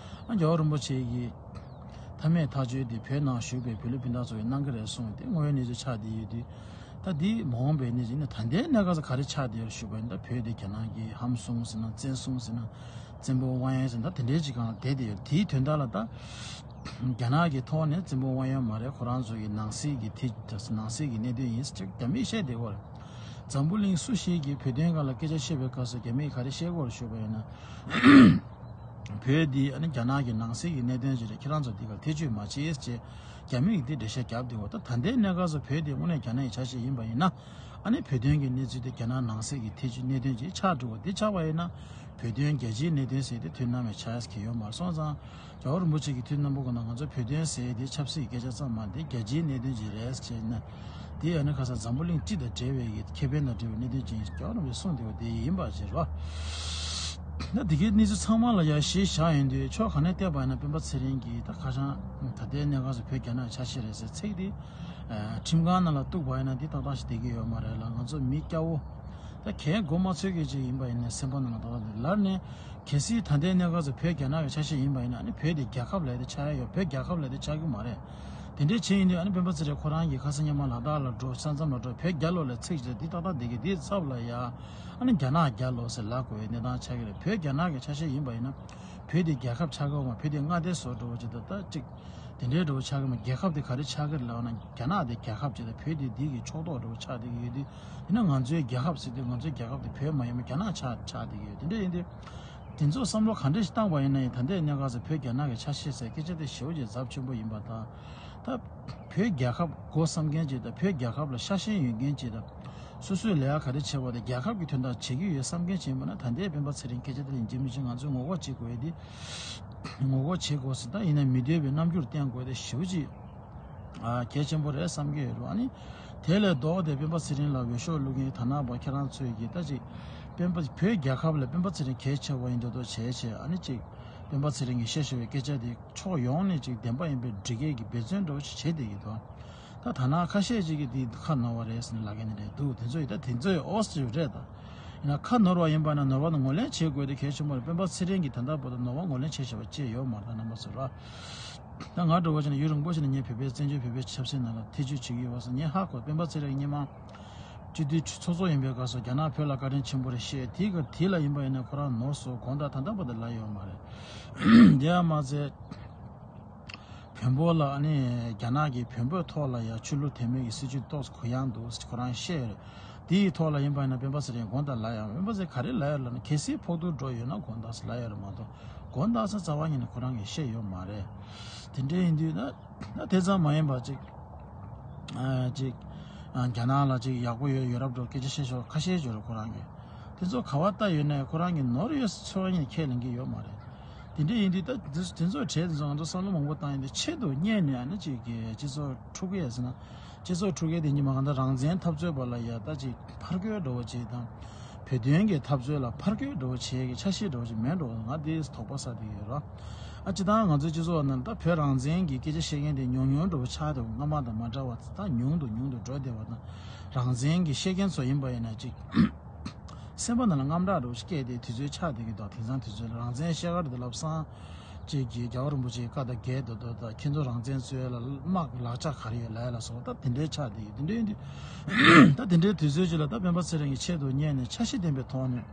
ཨ་རྒྱལ་བ་རིན་པོ་ཆེ་གིས་མཐའ་མའི་ཐག་གཅོད་དེ་བོད་ནང་བཞུགས་པའི་བོད་རིགས་སྤུན་ཟླ་ཚོ་གིས་གནང་གི་རེད་གསུངས་ཏེ་དངོས་ཡོད་གནས་ཚུལ་ཆགས་བསྡད་ཡོད་དུས། ད་འདི་མ་འོངས་པའི་གནས་ཚུལ་ནི་ད་ལྟའི་གནས་སྐབས་སུ་ག་རེ་ཆགས་བསྡད་ཡོད་ཞུས་པ་ཡིན་ན། ད་བོད་དེ་རྒྱ་ནག་གིས་ཧམ་བཟུང་ཟེར་ན་བཙན་བཟུང་ཟེར་ན་བཙན་པོ་དབང་ཡོད་ཟེར་ན་ད་དེ་འདྲའི་ཅིག་སྒང་ལ་བསྡད་བསྡད་ཡོད། དེའི་དོན་དག་ལ་ད་རྒྱ་ནག་གི་ཐོག་ནས་བཙན་པོ་དབང་ཡོད་མ་རེད། ཁོ་རང་ཚོ་གི་ནང་སྲིད་ཀྱི་ཐེ་ནང་སྲིད་ཀྱི་གནད་དོན་ཡིན་ཟེར་རྒྱ་མིས་བཤད་བསྡད་ཡོད་རེད། འཛམ་བུ་གླིང་སུ་ཞིག་གིས་བོད་དོན་སྒང་ལ་སྐད་ཆ་བཤད་པའི་སྐབས་སུ་རྒྱ་མིས་ག་རེ་བཤད་ཀྱི་ཡོད་རེད་ཞུས་པ་ཡིན་ན། བོད་འདི་ཨ་ནི་རྒྱ་ནག་གི་ནང་སྲིད་ཀྱི་གནད་དོན་ཅིག་རེད། ཁྱེད་རང་ཚོ་འདི་གར་ཐེ་བྱུས་མ་བྱེད་ཅེས་རྒྱ་མི་གིས་འདི་འགྲེལ་བཤད་བརྒྱབ་བསྡད་ཡོད། ད་ད་ལྟའི་གནས་སྐབས་སུ་བོད་འདི་དངོས་གནས་རྒྱ་ནག་གི་ཆ་ཤས་ཡིན་པ་ཡིན་ན། ཨ་ནི་བོད་དོན་གྱི་གནས་ཚུལ་དེ་རྒྱ་ནག་ནང་སྲིད་ཀྱི་ཐེ་བྱུས་གནད་དོན་ཅིག་ཆགས་འགྲོ་བ་འདི་ཆགས་པ་ཡིན་ན། བོད་དོན་རྒྱལ་སྤྱིའི་གནད་དོན་ཟེར་དེ་དུས་ནམ་ཡང་ཆགས་ཡ་ཡོད་མ་རེད། སོང་ཙང་རྒྱལ་བ་རིན་པོ་ཆེ་གིས་དུས་རྣམ་པ་ཀུན་ན་ང་ཚོ་བོད་དོན་ཟེར་དེ་ཆབ་སྲིད་ཀྱི་སྐད་ཆ་ཙམ་མ་རེད། དེ་རྒྱལ་སྤྱིའི་གནད་དོན་ཅིག་རེད་ཟེར་ནས། དེ་ཨ་ནི་ཁ་སང་འཛམ་བུ་གླིང་སྤྱི་དང་འབྲེལ་བའི་ཁེ་ཕན་དང་འབྲེལ་བའི་གནད་དོན་ཅིག་ཡིན་ཞེས་རྒྱལ་བ་རིན་པོ་ཆེས་གསུངས་བསྡད་པ་དེ་ཡིན་པ་ཞིག་རེད་བ། ད་དེ་གའི་གནས་ཚུལ་ཚང་མ་ལ་ཡ་གཞི་བཞག་ཡོང་དུས་ཕྱོགས་ག་ནས་བལྟས་པ་ཡིན་ན་སྤེན་པ་ཚེ་རིང་གིས་ད་ཁ་སང་ད་ལྟའི་གནས་སྐབས་སུ་བོད་རྒྱ་ནག་ཆ་ཤས་རེད་ཟེར་ཚིག་དེ་ཁྲིམས་ཁང་ནང་ལ་གཏུགས་པ་ཡིན་ན་འདི་ཏག་ཏག་ཞིག་བསྡད་ཀྱི་ཡོད་མ་རེད་ལ། ང་ཚོ་མི་སྐྱ་བོ་ད་གས་མགོ་མ་ཚོས་མཁན་ཅིག་ཡིན་པ་ཡིན་ན་སེམས་པ་ནང་ལ་ཏག་ཏག་འདུག་ལར་ནས་གལ་སྲིད་ད་ལྟའི་གནས་སྐབས་སུ་བོད་རྒྱ་ནག་གི་ཆ་ཤས་ཡིན་པ་ཡིན་ན་ཨ་ནི་བོད་དེ་རྒྱལ་ཁབ་ལབ་དེ་ཆགས་ཡ་ཡོད། བོད་རྒྱལ་ཁབ་ལབ་དེ་ཆགས་ཀྱི་མ་རེད། དེ་འདྲའི་བྱས་ཡིན་དུས་ཨ་ནི་སྤེན་པ་ཚེ་རིང་ཁོ་རང་གིས་ཁ་སང་སྔོན་མ་ལ་དྭགས་ལ་འགྲོ། ས་མཚམས་ལ་འགྲོ། བོད་རྒྱལ་ལོ་ལ་ཚིག་ཅིག་འདི་ཏག་ཏག་འདི་གི་འདིའི་ཚབ་ལ་ཡ་ཨ་ནི་རྒྱ་ནག་རྒྱལ་ལོ་ཟེར་ལབ་དགོས་པའི་གནས་སྟངས་ཆགས་ཀྱི་རེད། བོད་རྒྱ་ནག་གི་ཆ་ཤས་ཡིན་པ་ཡིན་ན་བོད་དེ་རྒྱལ་ཁབ་ཆགས་ཀྱི་ཡོད་མ། བོད་དེ་མངའ་སྡེ་བཟོ་འགྲོ་བ་ཅིག་དང་ད་ཅིག་དེ་འདྲའི་འགྲོ་བ་ཆགས་ཀྱི་མ། རྒྱལ་ཁབ་དེ་ག་རེ་ཆགས་ཀྱི་རེད་ལབ་ན་རྒྱ་ནག་དེ་རྒྱལ་ཁབ་ཅིག་དང་བོད་དེ་འདི་གི་ཕྱོགས་གཏོགས་འགྲོ་བ་ཆགས་བསྡད་ཀྱི་ཡོད་དུས། དེ་ན་ང་ཚོའི་རྒྱལ་ཁབ་ཟེར་དུས་ང་ཚོའི་རྒྱལ་ཁབ་དེ་བོད་མ་ཡིན་པ་རྒྱ་ནག་ཆགས་ཆགས་བསྡད་ཀྱི་ཡོད། དེ་འདྲ་ཡིན་དུས། དེ་ཚོ་བསམ་བློ་ག་འདྲ་ཞིག་བཏང་པ་ཡིན་ན་ཡང་ད་ལྟའི་གནས་སྐབས་སུ་བོད་རྒྱ་ནག་གི་ཆ་ཤས་ཟེར་སྐད་ཆ་དེ་ཞེ་པོ་ཅིག་ཚབས་ཆེན་པོ་ཡིན་པ་དང་། ད་བོད་རྒྱལ་ཁབ་མགོ་བསམ་མཁན་ཅིག་དང་བོད་རྒྱལ་ཁབ་ལ་ཤ་ཞེན་ཡོད་མཁན་ཅིག་དང་། སོ་སོས་ལས་ཀ་ག་རེ་བྱས་པ་དང་རྒྱལ་ཁབ་ཀྱི་དོན་དག་བྱེད་ཀྱི་ཡོད་བསམ་མཁན་ཅིག་ཡིན་པ་ན། ད་ལྟའི་སྤེན་པ་ཚེ་རིང་སྐད་ཆ་དེ་ལ་ཡིན་གཅིག་མིན་གཅིག་ང་ཚོས་ངོ་རྒོལ་བྱེད་དགོས་ཡ་དེ། ངོ་རྒོལ་བྱེད་དགོས་ཟེར། ད་ཡིན་ན་མི་འདོད་པའི་རྣམ་འགྱུར་བསྟན་དགོས་དེ་ཞེ་པོ་ཅིག་ཨ་གལ་ཆེན་པོ་རེད་བསམ་གྱི་ཡོད་རེད། ཨ་ནི་དེ་ལས་ལྡོག་སྟེ་སྤེན་པ་ཚེ་རིང་ལ་འོས་ཤོག་བླུག་མཁན་དར་ནག་པ་ཁྱེད་རང་ཚོས་ཀྱིས་ད་ཅིག་སྤེན་པ་བོད་རྒྱལ་ཁབ་ལ་སྤེན་པ་ཚེ་རིང་གལ་ཆེ་བ་ཡིན་འདོད་འདོད་བྱས་བྱས། ཨ་ནི་ཅིག་སྤེན་པ་ཚེ་རིང་གིས་བཤད་བཞག་པའི་སྐད་ཆ་དེ་ཕྱོགས་ཡོངས་ནས་ཅིག་བདེན་པ་ཡིན་པའི་འགྲེལ་བཤད་ཀྱི་འབད་བརྩོན་འདྲ་བོ་ཞིག་བྱེད་བསྡད་ཀྱི་འདུག་ད་དར་ནག་ཁ་ཤས་ཅིག་གིས་འདི་ཁ་ནོར་བ་རེད་ཟེར་ནས་ལབ་མཁན་དེ་འདྲ་འདུག་དེ་ཚོ་ཡིན་ད་དེ་ཚོ་ཡི་ཨོ་སི་རེད་ད། ཡིན་ན་ཁ་ནོར་བ་ཡིན་པ་ན་ནོར་བ་ནི་ངོས་ལེན་བྱེད་དགོས་དེ་གལ་ཆེན་པོ་རེད། སྤེན་པ་ཚེ་རིང་གིས་ད་ལྟ་བར་དུ་ནོར་བ་ངོས་ལེན་བྱས་བཞག་པ་ཅིག་ཡོད་མ་རེད་ད་རྣམ་པ་ཚོ་ར། ད་ང་འདྲ་བོ་བྱས་ན་ཡུན་རིང་པོ་ཞིག་ནས་ངས་བོད་པའི་བཙན་བྱོལ་བོད་པའི་ཆབ་སྲིད་ནང་ལ་ཐེ་བྱུས་བྱེད་ཀྱི་ཡོད་པ་སོགས་ངས་ཧ་གོ། སྤེན་པ་ཚེ་རིང་སྔོན་མ་སྤྱི་འཐུས་ཚོགས་གཙོ་ཡིན་པའི་སྐབས་སུ་རྒྱ་ནག་བོད་ལ་བཀའ་དྲིན་ཆེན་པོ་རེད་བཤད། དེའི་སྐབས་དེ་ལ་ཡིན་པ་ཡིན་ན་ཁོ་རང་ནོར་སོང་དགོངས་དག་ད་ལྟ་བར་དུ་ལབ་ཡོད་མ་རེད། དེ་ཡང་མ་ཚད། བོན་པོ་ལ་ཨ་ནི་རྒྱ་ནག་གིས་བོན་པོའི་ཐོག་ལ་ཡང་ཆོས་ལུགས་དད་མོས་ཀྱི་སྲིད་བྱུས་ཏོག་ཙམ་གུ་ཡངས་འདུག་ཁོ་རང་བཤད་ཡོད་རེད། དེའི་ཐོག་ལ་ཡིན་པ་ཡིན་ན་སྤེན་པ་ཚེ་རིང་དགོངས་དག་ལབ་ཡོད། སྤེན་པ་ཚེ་ག་རེ་ལབ་ཡོད་ལབ་ན་གལ་སྲིད་ཕོག་ཐུག་འགྲོ་ཡོད་ན་དགོངས་དག་ལབ་ཡོད་རེད་མ་གཏོགས་དགོངས་དག་ཟེར་རྩ་བ་ཉིད་ནས་ཁོ་རང་གིས་བཤད་ཡོད་མ་རེད། དེ་འདྲ་ཡིན་དུས་ན་ད་དེ་ཙམ་མ་ཡིན་པ་ཅིག་ཨ་ཅིག་ཨ་རྒྱ་ནག་ལ་ཅིག་ཡག་པོ་ཡོད་ཡོད་རབས་འགྲོ་སྐད་ཆ་བཤད་ཤོག་ཁ་ཤས་ཡོད་རེད་ཁོ་རང་གིས། དེ་ཚོ་ག་བ་ལྟ་ཡོད་ནའི་ཁོ་རང་གིས་ནོར་ཡོད་ཚོད་ཡིན་ཁས་ལེན་གྱི་ཡོད་མ་རེད། དེ་འདྲ་ཡིན་དུས་ད་དེ་དེ་ཚོ་གྲས་དེ་ཚོ་ང་ཚོ་བསམ་བློ་མང་པོ་བཏང་ཡིན་དུས་ཆེད་དུ་གཉེར་ནས་ཨ་ནི་ཅིག་གི་སྤྱི་ཚོགས་འཁྲུག་གི་ཡ་ཟེར་ན། སྤྱི་ཚོགས་འཁྲུག་གི་དེ་ཉིན་མ་གང་ལྟར་རང་བཙན་འཐབ་རྩོད་པ་ལ་ཡ་ད་ཅིག་ཕར་རྒོལ་འགྲོ་བ་ཅིག་དང་། བོད་དོན་གྱི་འཐབ་རྩོད་ལ་ཕར་རྒོལ་འགྲོ་བ་བྱེད་ཀྱི་ཆ་ཤས་འགྲོ་བ་ཅིག་མེད་འགྲོ་ང་དེ་དོགས་པ་ཟ་བསྡད་ཡོད་ར། ཨ་སྤྱི་བཏང་ང་ཚོའི་སྤྱི་ཚོགས་ནང་ད་བོད་རང་བཙན་གྱི་སྐད་ཆ་བཤད་མཁན་དེ་ཉུང་ཉུང་འགྲོ་བ་ཆགས་འདུག་སྔ་མ་དང་མ་འདྲ་བ་ད་ཉུང་དུ་ཉུང་དུ་འགྲོ་བསྡད་པ་དང་། རང་བཙན་གྱི་བཤད་མཁན་ཚོ་ཡིན་པ་ཡིན་ན་ཅིག་སེམས་པ་ནང་ལ་དངངས་སྐྲག་འདྲ་བོ་ཞིག་སྐྱེས་ཏེ་དུས་ཚོད་ཆགས་བསྡད་ཀྱི་འདུག་དེང་སང་དུས་ཚོད་ལ་རང་བཙན་བཤད་ག་རེ་འདུག་ལབ་སང་། ཅིག་གིས་རྒྱལ་བ་རིན་པོ་ཆེའི་བཀའ་དང་འགལ་འདུག་འདུག་ད་ཁྱེད་ཚོ་རང་བཙན་རྩོད་ཡ་ལ་དམག་ལག་ཆ་ག་རེ་ཡོད་ལབ་ཡ་ལ་སོགས་པ་ད་དེ་འདྲའི་ཆགས་བསྡད་ཀྱི་དེ་འདྲ་ཡིན་དུས། ད་དེ་འདྲའི་དུས་ཚོད་ཅིག་ལ་ད་སྤེན་པ་ཚེ་རིང་གིས་ཆེད་དུ་གཉེར་ནས་འཆར་གཞི་ལྡན་པའི་ཐོག་ནས།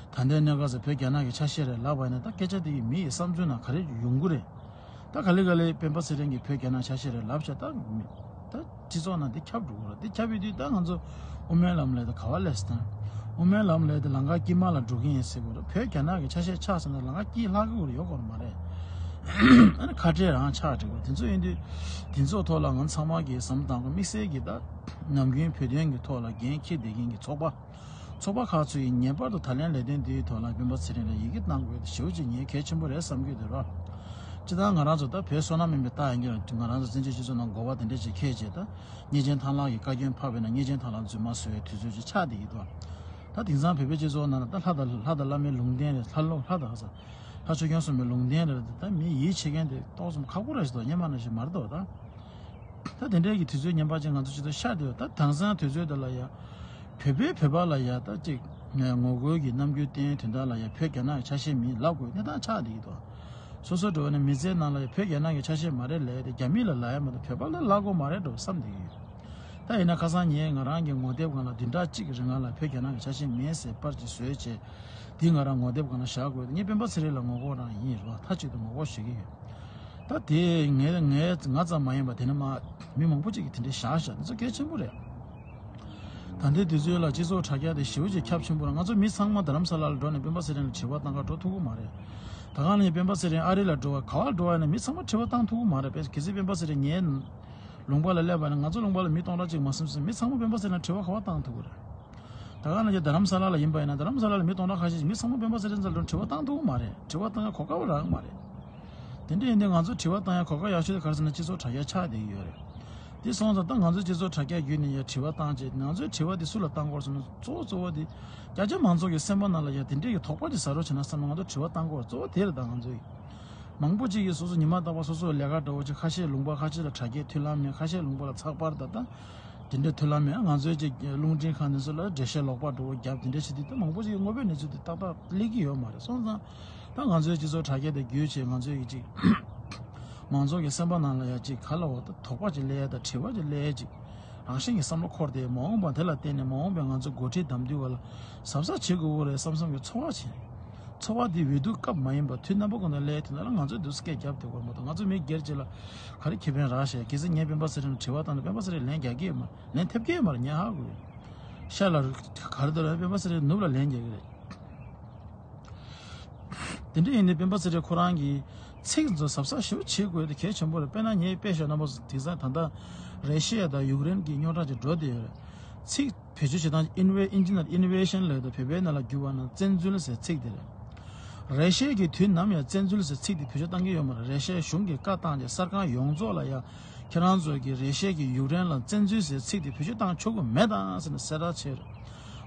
ད་ལྟའི་གནས་སྐབས་སུ་བོད་རྒྱ་ནག་གི་ཆ་ཤས་རེད་ལབ་པ་ཡིན་ན་ད་སྐད་ཆ་དེ་གི་མི་ཡི་བསམ་ཚུལ་ནང་ག་རེ་ཡོང་གི་རེད། ད་ག་ལེ་ག་ལེ་སྤེན་པ་ཚེ་རིང་གིས་བོད་རྒྱ་ནག་ཆ་ཤས་རེད་ལབ་བྱས་ད་མི་ད་སྤྱི་ཚོགས་ནང་འདི་ཁྱབ་འགྲོ་གི་རེད། འདི་ཁྱབ་ཡོད་དུས་ད་ང་ཚོ་དབུ་མའི་ལམ་ལས་ད་ག་བ་ལས་སྟངས། དབུ་མའི་ལམ་ལས་ད་ལམ་ཁ་དཀྱིལ་མ་ལ་འགྲོ་གི་ཡིན་ཟེར་གི་རེད། བོད་རྒྱ་ནག་གི་ཆ་ཤས་ཆགས་ཟིན་ན་ལམ་ཁ་དཀྱིལ་ལྷག་གི་རེད་ཡོད་གོ་རེད་མ་རེད། ཨ་ནི་ཁ་བྲལ་རང་ཆགས་འགྲོ་གི་རེད། དེ་ཚོ་ཡིན་དུས་དེ་ཚོ་ཐོག་ལ་ང་ཚང་མ་གིས་བསམ་བློ་བཏང་དགོས། དམིགས་བསལ་གྱིས་ད་ནམ་རྒྱུན་བོད་དོན་གྱི་ཐོག་ལ་འགན་འཁྱེར་བསྡད་མཁན་གྱི་ཚོགས་པ། ཚོགས་པ་ཁག་ཚོས་ངེས་པར་དུ་ད་ལན་ལས་དོན་འདིའི་ཐོག་ལ་སྤེན་པ་ཚེ་རིང་ལ་ཡི་གེ་གནང་དགོས་ཞེ་པོ་ཅིག་ངས་གལ་ཆེན་པོ་རེད་བསམ་གྱི་འདུག་ར། སྤྱིར་བཏང་ང་རང་ཚོ་ད་བོད་བསོད་ནམས་དམན་པའི་རྟགས་ཡིན་གྱི་རེད། ང་རང་ཚོ་བཙན་བྱོལ་སྤྱི་ཚོགས་ནང་གོ་བ་དེ་འདྲ་ཅིག་འཁྱེར་བྱས་ད་གཉན་ཆེན་ཐང་ལྷ་གི་བཀའ་བཀྱོན་ཕབ་པས་ན་གཉན་ཆེན་ཐང་ལྷ་རྫུན་མ་བཟོ་བའི་དུས་ཚོད་ཅིག་ཆགས་བསྡད་ཀྱི་འདུག་ད་དེང་སང་བོད་པའི་སྤྱི་ཚོགས་ནང་ལ་ད་ལྷ་དང་ལྷ་དང་བླ་མའི་ལུང་བསྟན་རེད། ལྷ་ལོ་ལྷ་དང་ལྷ་ཆོས་སྐྱོང་སྲུང་མའི་ལུང་བསྟན་རེད། ད་མི་ཡིད་ཆེས་མཁན་དེ་ཏོག་ཙམ་ཁག་པོ་རེད་ཤག་ད་སྔོན་མ་ནང་བཞིན་མ་རེད་འདུག་ད། ད་དེ་འདྲའི་གི་དུས་ཚོད་ངན་པ་ཅིག་ང་ཚོ་སྤྱི་ཚོགས་ཤར་བསྡད་ཡོད། ད་དེང་སང་དུས་ཚོད་འདི་ལ་ཡ། བོད་པས་བོད་པ་ལ་ཡ་ད་ཅིག་ངོ་རྒོལ་གྱི་རྣམ་འགྱུར་བསྟན་དོན་དག་ལ་ཡ་བོད་རྒྱ་ནག་གི་ཆ་ཤས་མིན་ལབ་དགོས་གནས་སྟངས་ཆགས་བསྡད་ཀྱི་འདུག་སོ་སོ་འགྲོ་བ་ནས་མི་ཚེའི་ནང་ལ་ཡ་བོད་རྒྱ་ནག་གི་ཆ་ཤས་མ་རེད་ལབ་ཡ་དེ་རྒྱ་མི་ལ་ལབ་ཡ་མ་གཏོགས་བོད་པ་ལ་ལབ་དགོས་མ་རེད་འགྲོ་བསམ་བསྡད་ཀྱི་ཡོད། ད་ཡིན་ན་ཁ་སང་ངས་ང་རང་གི་ངོ་དེབ་སྒང་ལ་བདུན་ཕྲག་གཅིག་གི་རིང་ལ་བོད་རྒྱ་ནག་གི་ཆ་ཤས་མིན་ཟེར་པར་ཅིག་བཟོས་བྱས། དེ་ང་རང་ངོ་དེབ་སྒང་ལ་བཞག་དགོས། ངས་སྤེན་པ་ཚེ་རིང་ལ་ངོ་རྒོལ་རང་ཡིན་རེད་བ། མཐའ་གཅིག་ཏུ་ངོ་རྒོལ་བྱེད་ཀྱི་ཡོད། ད་དེ་ངས་ངས་ང་ཙམ་མ་ཡིན་པ་དེ་ནི་མ་མི་མང་པོ་ཅིག་གིས་དེ་འདྲའི་བཞག་བཞག་འདི་ཚོ་གལ་ཆེན་པོ་རེད། ད་ལྟའི་དུས་ཚོད་ལ་སྤྱི་ཚོགས་དྲ་རྒྱ་དེ་ཞེ་པོ་ཅིག་ཁྱབ་ཆེན་པོ་རེད། ང་ཚོ་མི་ཚང་མ་རྡ་རམ་ས་ལ་ལ་འགྲོ་ནས་སྤེན་པ་ཚེ་རིང་ལ་དྲི་བ་བཏང་ག་འགྲོ་ཐུབ་ཀྱི་མ་རེད། ད་ག་ནང་བཞིན་སྤེན་པ་ཚེ་རིང་ཨ་རི་ལ་འགྲོ་བ་ག་བ་འགྲོ་བ་ཡིན་ན་མི་ཚང་མ་དྲི་བ་བཏང་ཐུབ་ཀྱི་མ་རེད། དཔེ་གལ་སྲིད་སྤེན་པ་ཚེ་རིང་ངའི་ལུང་པ་ལ་སླེབས་པ་ན་ང་ཚོ་ལུང་པ་ལ་མི་སྟོང་ཕྲག་གཅིག་མ་ཟིན་ཙང་མི་ཚང་མ་སྤེན་པ་ཚེ་རིང་ལ་དྲི་བ་ག་བ་བཏང་ཐུབ་ཀྱི་རེད། ད་ག་ནང་བཞིན་རྡ་རམ་ས་ལ་ལ་ཡིན་པ་ཡིན་ན་རྡ་རམ་ས་ལ་ལ་མི་སྟོང་ཕྲག་ཁ་ཤས་ཤིག་མི་ཚང་མ་སྤེན་པ་ཚེ་རིང་ཚོ་ལ་དྲི་བ་བཏང་ཐུབ་ཀྱི་མ་རེད། དྲི་བ་བཏང་ཡ་གོ་སྐབས་རག་གི་མ་རེད། དེ་འདྲ་ཡིན་དུས་ང་ཚོ་དྲི་བ་བཏང་ཡ་གོ་སྐབས་ཡག་ཤོས་དེ་ག་རེ་ཟེར་ན་སྤྱི་ཚོགས་དྲ་རྒྱ་ཆགས་བསྡད་ཀྱི་ཡོད་རེད། དེ་སོང་ཙང་ད་ང་ཚོའི་སྤྱི་ཚོགས་དྲ་རྒྱ་བརྒྱུད་ནས་ཡ་དྲི་བ་བཏང་བྱས། ང་ཚོའི་དྲི་བ་དེ་སུ་ལ་བཏང་དགོས་ཟེར་ན་གཙོ་བོ་གཙོ་བོ་དེ་རྒྱ་ཆེ་མང་ཚོགས་ཀྱི་སེམས་པ་ནང་ལ་ཡ་དེ་འདྲས་ཀྱི་དོགས་པ་ཅིག་ཟ་རོགས་བྱས་ན་བསམ་ན་ང་ཚོ་དྲི་བ་བཏང་དགོས་གཙོ་བོ་དེ་རེད། ད་ང་ཚོའི་མང་པོ་ཅིག་གིས་སོ་སོ་ཉི་མ་རྟག་པར་སོ་སོའི་ལས་ཀ་འདྲ་བོ་ཅིག་ཁ་ཤས་ལུང་པ་ཁ་ཤས་ལ་དྲ་རྒྱའི་མཐུན་ལམ་མེད། ཁ་ཤས་ལུང་པ་ལ་ཚགས་པར་དང་ད་དེ་འདྲའི་མཐུན་ལམ་མེད། ང་ཚོའི་ཅིག་རླུང་འཕྲིན་ཁང་དེ་ཚོ་ལ་འགྲེལ་བཤད་ལོག་པ་འདྲ་བོ་བརྒྱབ་དེ་འདྲ་བྱེད་དུས་ད་མང་པོ་ཅིག་གིས་དངོས་པོའི་གནས་ཚུལ་དེ་ཏག་ཏག་སླེབས་ཀྱི་ཡོད་མ་རེད། སོང་ཙང་ད་ང་ཚོའི་སྤྱི་ཚོགས་དྲ་རྒྱ་དེ་བརྒྱུད་བྱས་ང་ཚོའི་ཅིག་མང་ཚོགས་ཀྱི་སེམས་པ་ནང་ལ་ཡ་ཅིག་ག་ལ་འོ་ད་དོགས་པ་ཅིག་སླེབས་ཡ་ད་དྲི་བ་ཅིག་སླེབས་ཡ་ཅིག་རང་བཞིན་གྱི་བསམ་བློ་འཁོར་ཏེ་མ་འོངས་པ་དེ་ལ་བརྟེན་ནས་མ་འོངས་པའི་ང་ཚོ་འགོ་ཁྲིད་འདེམས་དུས་བ་ལ་གཟབ་གཟབ་བྱེད་དགོས་རེད་བསམ་བསམ་གྱི་ཚོར་བ་བྱས། ཚོར་བ་འདི་འོས་བསྡུ་སྐབས་མ་ཡིན་པར་དུས་རྣམ་པ་ཀུན་ཏུ་སླེབས་དུས་ན་ལ་ང་ཚོས་འདུག་སེ་སྐད་རྒྱབ་བསྡད་དགོས་མ་གཏོགས་ང་ཚོ་མི་སྒེར་གཅིག་ལ་ག་རེ་ཁེ་ཕན་རག་ཤག་གལ་སྲིད་ངས་སྤེན་པ་ཚེ་རིང་ལ་དྲི་བ་བཏང་ན་སྤེན་པ་ཚེ་རིང་ལན་རྒྱག་གི་ཡོད་མ་རེད། ལན་ཐེབས་ཀྱི་ཡོད་མ་རེད། ངས་ཧ་གོ་ཡོད། ཤ་ལ་ག་རེ་འདུག་ལ་སྤེན་པ་ཚེ་རིང་ནུབ་ལ་ལན་རྒྱག་གི་རེད། དེ་འདྲ་ཡིན་དུས་སྤེན་པ་ཚེ་རིང་ཁོ་རང་གིས་ཚིག་ཚོ་གཟབ་གཟབ་ཞེ་པོ་བྱེད་དགོས་དེ་གལ་ཆེན་པོ་རེད། དཔེར་ན་ངས་དཔེ་ཞུ་ན་མོ་དེང་སང་ད་ལྟ་རེ་ཤི་ཡ་དང་ཡུཀ་རེན་གྱི་རྙོག་དྲ་ཅིག་འགྲོ་བསྡད་ཡོད་རེད། ཚིག་བེད་སྤྱོད་བྱེད་སྟངས་ཨིན་ཝེ་ཨིན་ཇི་ནང་ལ་ཨིན་ཝེ་ཤན་ལབ་དང་བོད་པའི་ནང་ལ་བསྒྱུར་བ་ན་བཙན་འཛུལ་ཟེར་ཚིག་དེ་རེད། རེ་ཤའི་གིས་དུས་ནམ་ཡང་བཙན་འཛུལ་ཟེར་ཚིག་དེ་བེད་སྤྱོད་བཏང་གི་ཡོད་མ་རེད། རེ་ཤའི་གཞུང་གིས་བཀའ་བཏང་རྗེས་གསར་ཁང་ཡོངས་རྫོགས་ལ་ཡང་ཁྱེད་རང་ཚོ་གིས་རེ་ཤའི་གིས་ཡུཀ་རེན་ལ་བཙན་འཛུལ་ཟེར་ཚིག་དེ་བེད་སྤྱོད་བཏང་ཆོག་གི་མེད་ད་ཟེར་ནས་གསལ་བསྒྲགས་བྱས་རེད།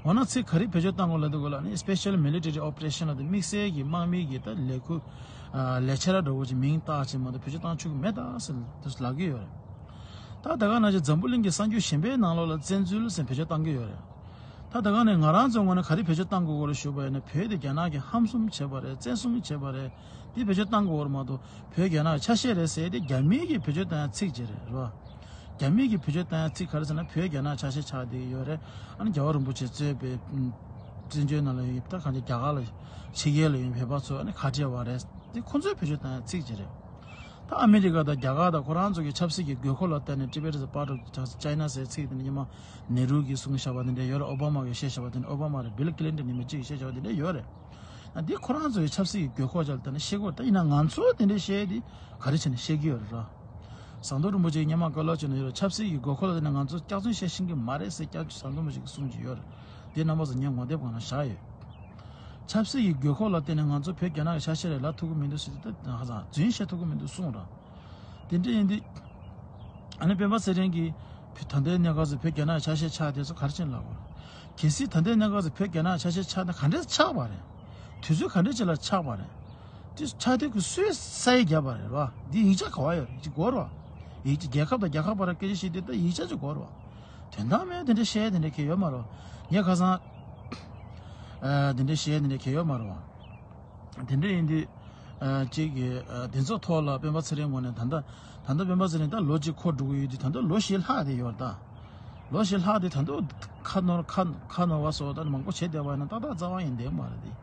འོ་ན་ཚིག་ག་རེ་བེད་སྤྱོད་བཏང་དགོས་ལབ་དུས་སྐོར་ལ་ནི་Special Military Operation ལབ་དེ་དམིགས་བསལ་གྱི་དམག་མི་གི་ད་ལས་ཁུངས་ལས་འཆར་འདྲ་བོ་ཅིག་མིང་བཏགས་ཅིག་མ་གཏོགས་བེད་སྤྱོད་བཏང་ཆོག་གི་མེད་ད་ཟེར་ལབ་ཀྱི་ཡོད་རེད། ད་ད་ག་ནང་བཞིན་འཛམ་བུ་གླིང་གི་གསར་འགྱུར་གཞན་པའི་ནང་ལོགས་ལ་བཙན་འཛུལ་ཟེར་བེད་སྤྱོད་བཏང་གི་ཡོད་རེད། ད་ད་ག་ནས་ང་རང་ཚོའི་ངོས་ནས་ག་རེ་བེད་སྤྱོད་བཏང་དགོས་སྐོར་ལ་ཞུས་པ་ཡིན་ན། བོད་དེ་རྒྱ་ནག་གིས་ཧམ་གསུམ་བྱས་པ་རེད། བཙན་གསུམ་བྱས་པ་རེད། འདི་བེད་སྤྱོད་བཏང་དགོས་པ་མ་གཏོགས་བོད་རྒྱ་ནག་ཆ་ཤས་རེད་ཟེར་ཏེ་རྒྱ་མིའི་གིས་བེད་སྤྱོད་བཏང་ཡ་ཚིག་ཅིག་རེད། རེད་བ། རྒྱ་མིའི་གིས་བེད་སྤྱོད་བཏང་ཡ་ཚིག་ག་རེ་ཟེར་ན། བོད་རྒྱ་ནག་ཆ་ཤས་ཆགས་བསྡད་ཀྱི་ཡོད་རེད། ཨ་ནི་རྒྱལ་བ་རིན་པོ་ཆེ་གཙོས་པའི་ཨམ་བཙན་བྱོལ་ནང་ལ་ཡོད་ད་གང་ཅི་རྒྱ་གར་ལ་ཕྱི་རྒྱལ་ལ་ཡོད་བོད་པ་ཚོ་ཨ་ནི་ཁ་བྲལ་བ་རེད། འདི་ཁོ་ཚོས་བེད་སྤྱོད་བཏང་ཡ་ཚིག་ཅིག་རེད། ད་ཨ་མི་རི་ཀ་དང་རྒྱ་གར་དང་ཁོ་རང་ཚོ་གི་ཆབ་སྲིད་ཀྱི་དགོས་མཁོ་ལ་བརྟེན་ནས། Tibet is a part of China ཟེར་ཚིག་དེ་ནི་ཉི་མ་ནེ་རུ་གིས་གསུངས་བཞག་པ་དེ་འདྲ་ཡོད་རེད། ཨོ་བྷ་མ་གིས་བཤད་བཞག་པ་དེ་འདྲ། ཨོ་བྷ་མ་རེད། བྷིལ་ཀི་ལིན་ཊོན་ཉི་མ་གཅིག་གིས་བཤད་བཞག་པ་དེ་འདྲ་ཡོད་རེད། ཨ་འདི་ཁོ་རང་ཚོ་གི་ཆབ་སྲིད་ཀྱི་དགོས་མཁོ་ཅིག་ལ་བརྟེན་ནས་བཤད་དགོས་རེད། ད་ཡིན་ན་ང་ཚོ་དེ་འདྲ་བཤད་དེ་ག་རེ་བྱས་ནས་བཤད་ཀྱི་ཡོད་རེད་ར། ཟམ་གདོང་རིན་པོ་ཆེ་སྔོན་མ་བཀའ་སློབ་བྱས་ནས་ཡོད་རེད། ཆབ་སྲིད་ཀྱི་དགོས་མཁོ་ལ་བརྟེན་ནས་ང་ཚོ་སྐྱག་རྫུན་བཤད་ཤེས་ཀྱི་མ་རེད་ཟེར་སྐྱག་ཟམ་གདོང་རིན་པོ་ཆེ་གིས་གསུངས་ཀྱི་ཡོད་རེད། དེ་རྣམ་པ་ཚོ་ངའི་ངོ་དེབ་སྒང་ལ་བཞག་ཡོད། ཆབ་སྲིད་ཀྱི་དགོས་མཁོ་ལ་བརྟེན་ནས་ང་ཚོ་བོད་རྒྱ་ནག་གི་ཆ་ཤས་རེད་ལབ་ཐུབ་ཀྱི་མི་འདུག་ཟེར་དུས། ད་ཧ་ཅང་རྫུན་བཤད་ཐུབ་ཀྱི་མི་འདུག་གསུངས་ར། དེ་འདྲ་ཡིན་དུས། ཨ་ནི་སྤེན་པ་ཚེ་རིང་གིས་ད་ལྟའི་གནས་སྐབས་སུ་བོད་རྒྱ་ནག་གི་ཆ་ཤས་ཆགས་དེ་ཚོ་ག་རེ་བྱས་ནས་ལབ་དགོས་རེད། གལ་སྲིད་ད་ལྟའི་གནས་སྐབས་སུ་བོད་རྒྱ་ནག་གི་ཆ་ཤས་ཆགས་ན་ག་འདྲས་ཆགས་པ་རེད། དུས་ཚོད་ག་འདྲས་ཅིག་ལ་ཆགས་པ་རེད། དེ་ཆགས་དུས་ཀྱི་སུས་ས་ཡིག་བརྒྱབ་པ་རེད་བ། འདི་ཡིག་ཆ་ག་བ་ཡོད་རེད། ཅིག་དགོས་རེད་བ། ཡིག་ཆ་རྒྱལ་ཁབ་དང་རྒྱལ་ཁབ་བར་སྐད་ཆ་བཤད་དུས་ད་ཡིག་ཆ་ཅིག་དགོས་རེད་བ། དོན་དག་མེད་དེ་འདྲ་བཤད་དེ་འདྲ་གལ་ཡོད་མ་རེད་བ། ངས་ཁ་སང་ཨ་དེ་འདྲ་བཤད་དེ་འདྲ་གལ་ཡོད་མ་རེད་བ། དེ་འདྲ་ཡིན་དུས་ཨ་གཅིག་གི་ཨ་དེ་ཚོ་ཐོག་ལ་སྤེན་པ་ཚེ་རིང་ངོས་ནས་ད་ལྟ་ད་ལྟ་སྤེན་པ་ཚེ་རིང་ད་ལོ་གཅིག་འཁོར་འགྲོ་གི་ཡོད་དུས། ད་ལྟ་ལོ་བཞི་ལྷག་དེ་ཡོད་རེད་ད། ལོ་བཞི་ལྷག་དེ་ད་ལྟ་ཁ་ནོར་ཁ་ཁ་ནོར་བ་སོགས་ད་མང་པོ་བྱས་བསྡད་པ་ཡིན་ན་ཏག་ཏག་རྩ་བ་ཡིན་བསྡད་མ་རེད་དེ།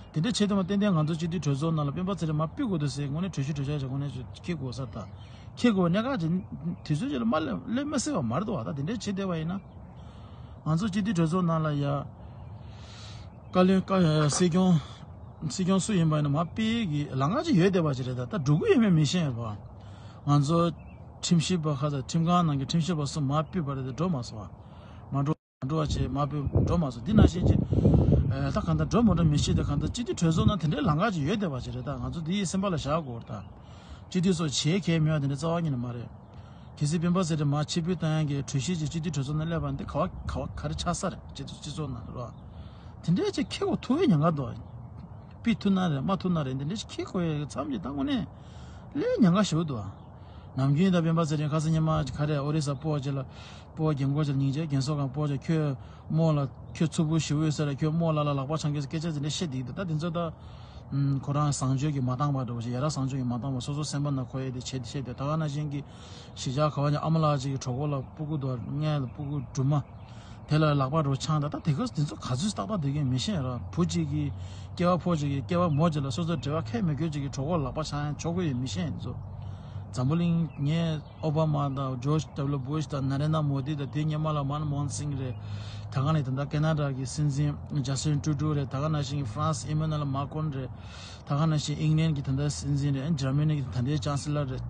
དེ་འདྲ་བྱེད་དུས་ཏན་ཏན་ང་ཚོ་སྤྱི་འཐུས་གྲོས་ཚོགས་ནང་ལ་སྤེན་པ་ཚེ་རིང་མར་ཕུད་དགོས་འདུག་ཟེར་དངོས་གནས་གྲོས་གཞི་གྲོས་འཆར་ཞིག་དངོས་གནས་འཁྱེར་དགོས་ས་དང་། འཁྱེར་དགོས་གནད་འགག་ཅིག་དུས་ཚོད་ཅིག་ལ་མ་སླེབས་སླེབས་མ་སྲིད་པ་མ་རེད་འདུག་བ། ད་དེ་འདྲ་བྱེད་བསྡད་པ་ཡིན་ན། ང་ཚོ་སྤྱི་འཐུས་གྲོས་ཚོགས་ནང་ལ་ཡ་བཀའ་བློན་བཀའ་སྲིད་སྐྱོང་སྲིད་སྐྱོང་སུ་ཡིན་པ་ཡིན་ན་མར་ཕུད་ཀྱི་ལམ་ཁ་ཅིག་ཡོད་བསྡད་པ་ཅིག་རེད། ད་ད་འགྲོ་གི་ཡོད་མེད་མི་ཤེས་རེད་བ། ང་ཚོ་ཁྲིམས་ཞིབ་པ་ཁ་ཚ་ཁྲིམས་ཁང་ནང་གི་ཁྲིམས་ཞིབ་པ་གསུམ་མར་ཕུད་པ་རེད་དེ་འགྲོ་མ་སོང་བ། མ་འགྲོ། འགྲོ་བ་བྱས་མ་འབོད་འགྲོ་མ་སོང་། འདི་ནང་བཞིན་གྱི་ཨ་ད་གང་ལྟར་འགྲོ་མ་འགྲོ་མི་ཤེས་ཏེ། གང་ལྟར་སྤྱི་འཐུས་གྲོས་ཚོགས་ནང་དེ་འདྲའི་ལམ་ཁ་ཅིག་ཡོད་བསྡད་པ་ཅིག་རེད། ད་ང་ཚོ་འདི་ཡི་སེམས་པ་ལ་བཞག་དགོས་རེད་ད། སྤྱི་འཐུས་ཚོ་བྱེད་མཁན་མེད་པ་དེ་འདྲ་རྩ་བ་ཉིད་ནས་མ་རེད། གལ་སྲིད་སྤེན་པ་ཚེ་རིང་མར་ཕྱིར་འབུད་བཏང་ཡག་གི་གྲོས་གཞི་ཅིག་སྤྱི་འཐུས་གྲོས་ཚོགས་ནང་སླེབས་པ་འདི་ག་བ་ག་བ་ག་རེ་ཆགས་ས་རེད། སྤྱི་ཚོགས་སྤྱི་ཚོགས་ནང་ལ་རོ། དེ་འདྲའི་ཅིག་འཁྱེར་དགོས་ཐུག་པའི་ཉེན་ཁ་འདུག་ཕུད་ཐུབ་ན་རེད་མ་ཐུབ་ན་རེད། འདི་འདྲའི་ཅིག་འཁྱེར་དགོས་ཡག་གི་མཚམས་ཅིག་ད་དངོས་གནས་ལས་ཉེན་ཁ་ཞེ་པོ་འདུག་ནམ་རྒྱུན་ད་སྤེན་པ་ཚེ་རིང་ཁ་སང་ཉི་མ་ག་རེ་ཨོ་རི་ས་སྤོ་བ་ཅིག་ལ་སྤོ་བ་རྒན་གོག་ཅིག་ལ་སྙིང་རྗེ། རྒན་གསོ་ཁང་སྤོ་བ་ཅིག་ཁྱོད་རྨོ་ལ་ཁྱོད་མཚུར་ཕུ་ཞེ་པོ་ཡོད་ས་རེད། ཁྱོད་རྨོ་ལ་ལ་ལག་པ་འཆང་གི་སྐད་ཆ་དེ་འདྲ་བཤད་བསྡད་ཀྱི་འདུག་ད་དེ་ཚོ་ད་ཁོ་རང་བཟང་སྤྱོད་ཀྱིས་མ་འདང་བ་འདྲ་བོ་ཞིག་ཡ་རབས་བཟང་སྤྱོད་ཀྱིས་མ་འདང་བ་སོ་སོ་སེམས་པ་ནང་འཁོར་ཡས་དེ་བྱེད་བཤད་བསྡད། ད་ག་ནང་བཞིན་གྱི་གཞིས་ཆགས་ག་བ་ཉིད་ཨ་མ་ལགས་ཅིག་གི་གྲོད་ཁོག་ལ་སྤུ་གུ་འདུག་སྔས་ལ་སྤུ་གུ་སྦྲུམ་མ། དེ་ལ་ལག་པ་རུ་འཆང་ད། ད་དེ་ག་དེ་ཚོ་ག་ཚོད་ཏག་ཏག་སྡོད་ཀྱི་མི་ཤེས་ར། བུ་གཅིག་གིས་སྐྱེ་བ་ཕོ་གཅིག་གིས་སྐྱེ་བ་མོ་གཅིག་ལ་སོ་སོ་འབྲེལ་བ་ཁས་མི་དགོས་གཅིག་གིས་གྲོད་ཁོག་ལག་པ་འཆང་ཡང་ཆོག་གི་ཡོད་མི་ཤེས་ཡིན་ཚོ། འཛམ་བུ་གླིང་ངས་ཨོ་བྷ་མ་དང་ཇོརྗ་ཌབ་ལུ་བྷུཤ་དང་ན་རེན་དྲ་མོ་དི་དང་དེ་སྔོན་མ་ལ་མན་མོ་ཧན་སིང་རེད། ད་ག་ནས་ད་ལྟ་ཁེ་ན་ཌ་གི་སྲིད་འཛིན་ཇ་སི་ཊིན་ཊུ་ཌོ་རེད། ད་ག་ནང་བཞིན་ཧྥ་རན་སི་ཨི་མེ་ནུ་ཨེལ་མཱ་ཀོན་རེད། ད་ག་ནང་བཞིན་ཨིང་ལན་གྱི་ད་ལྟའི་སྲིད་འཛིན་རེད། འཇར་མ་ནི་གི་ད་ལྟའི་ཅན་སི་ལར་རེད།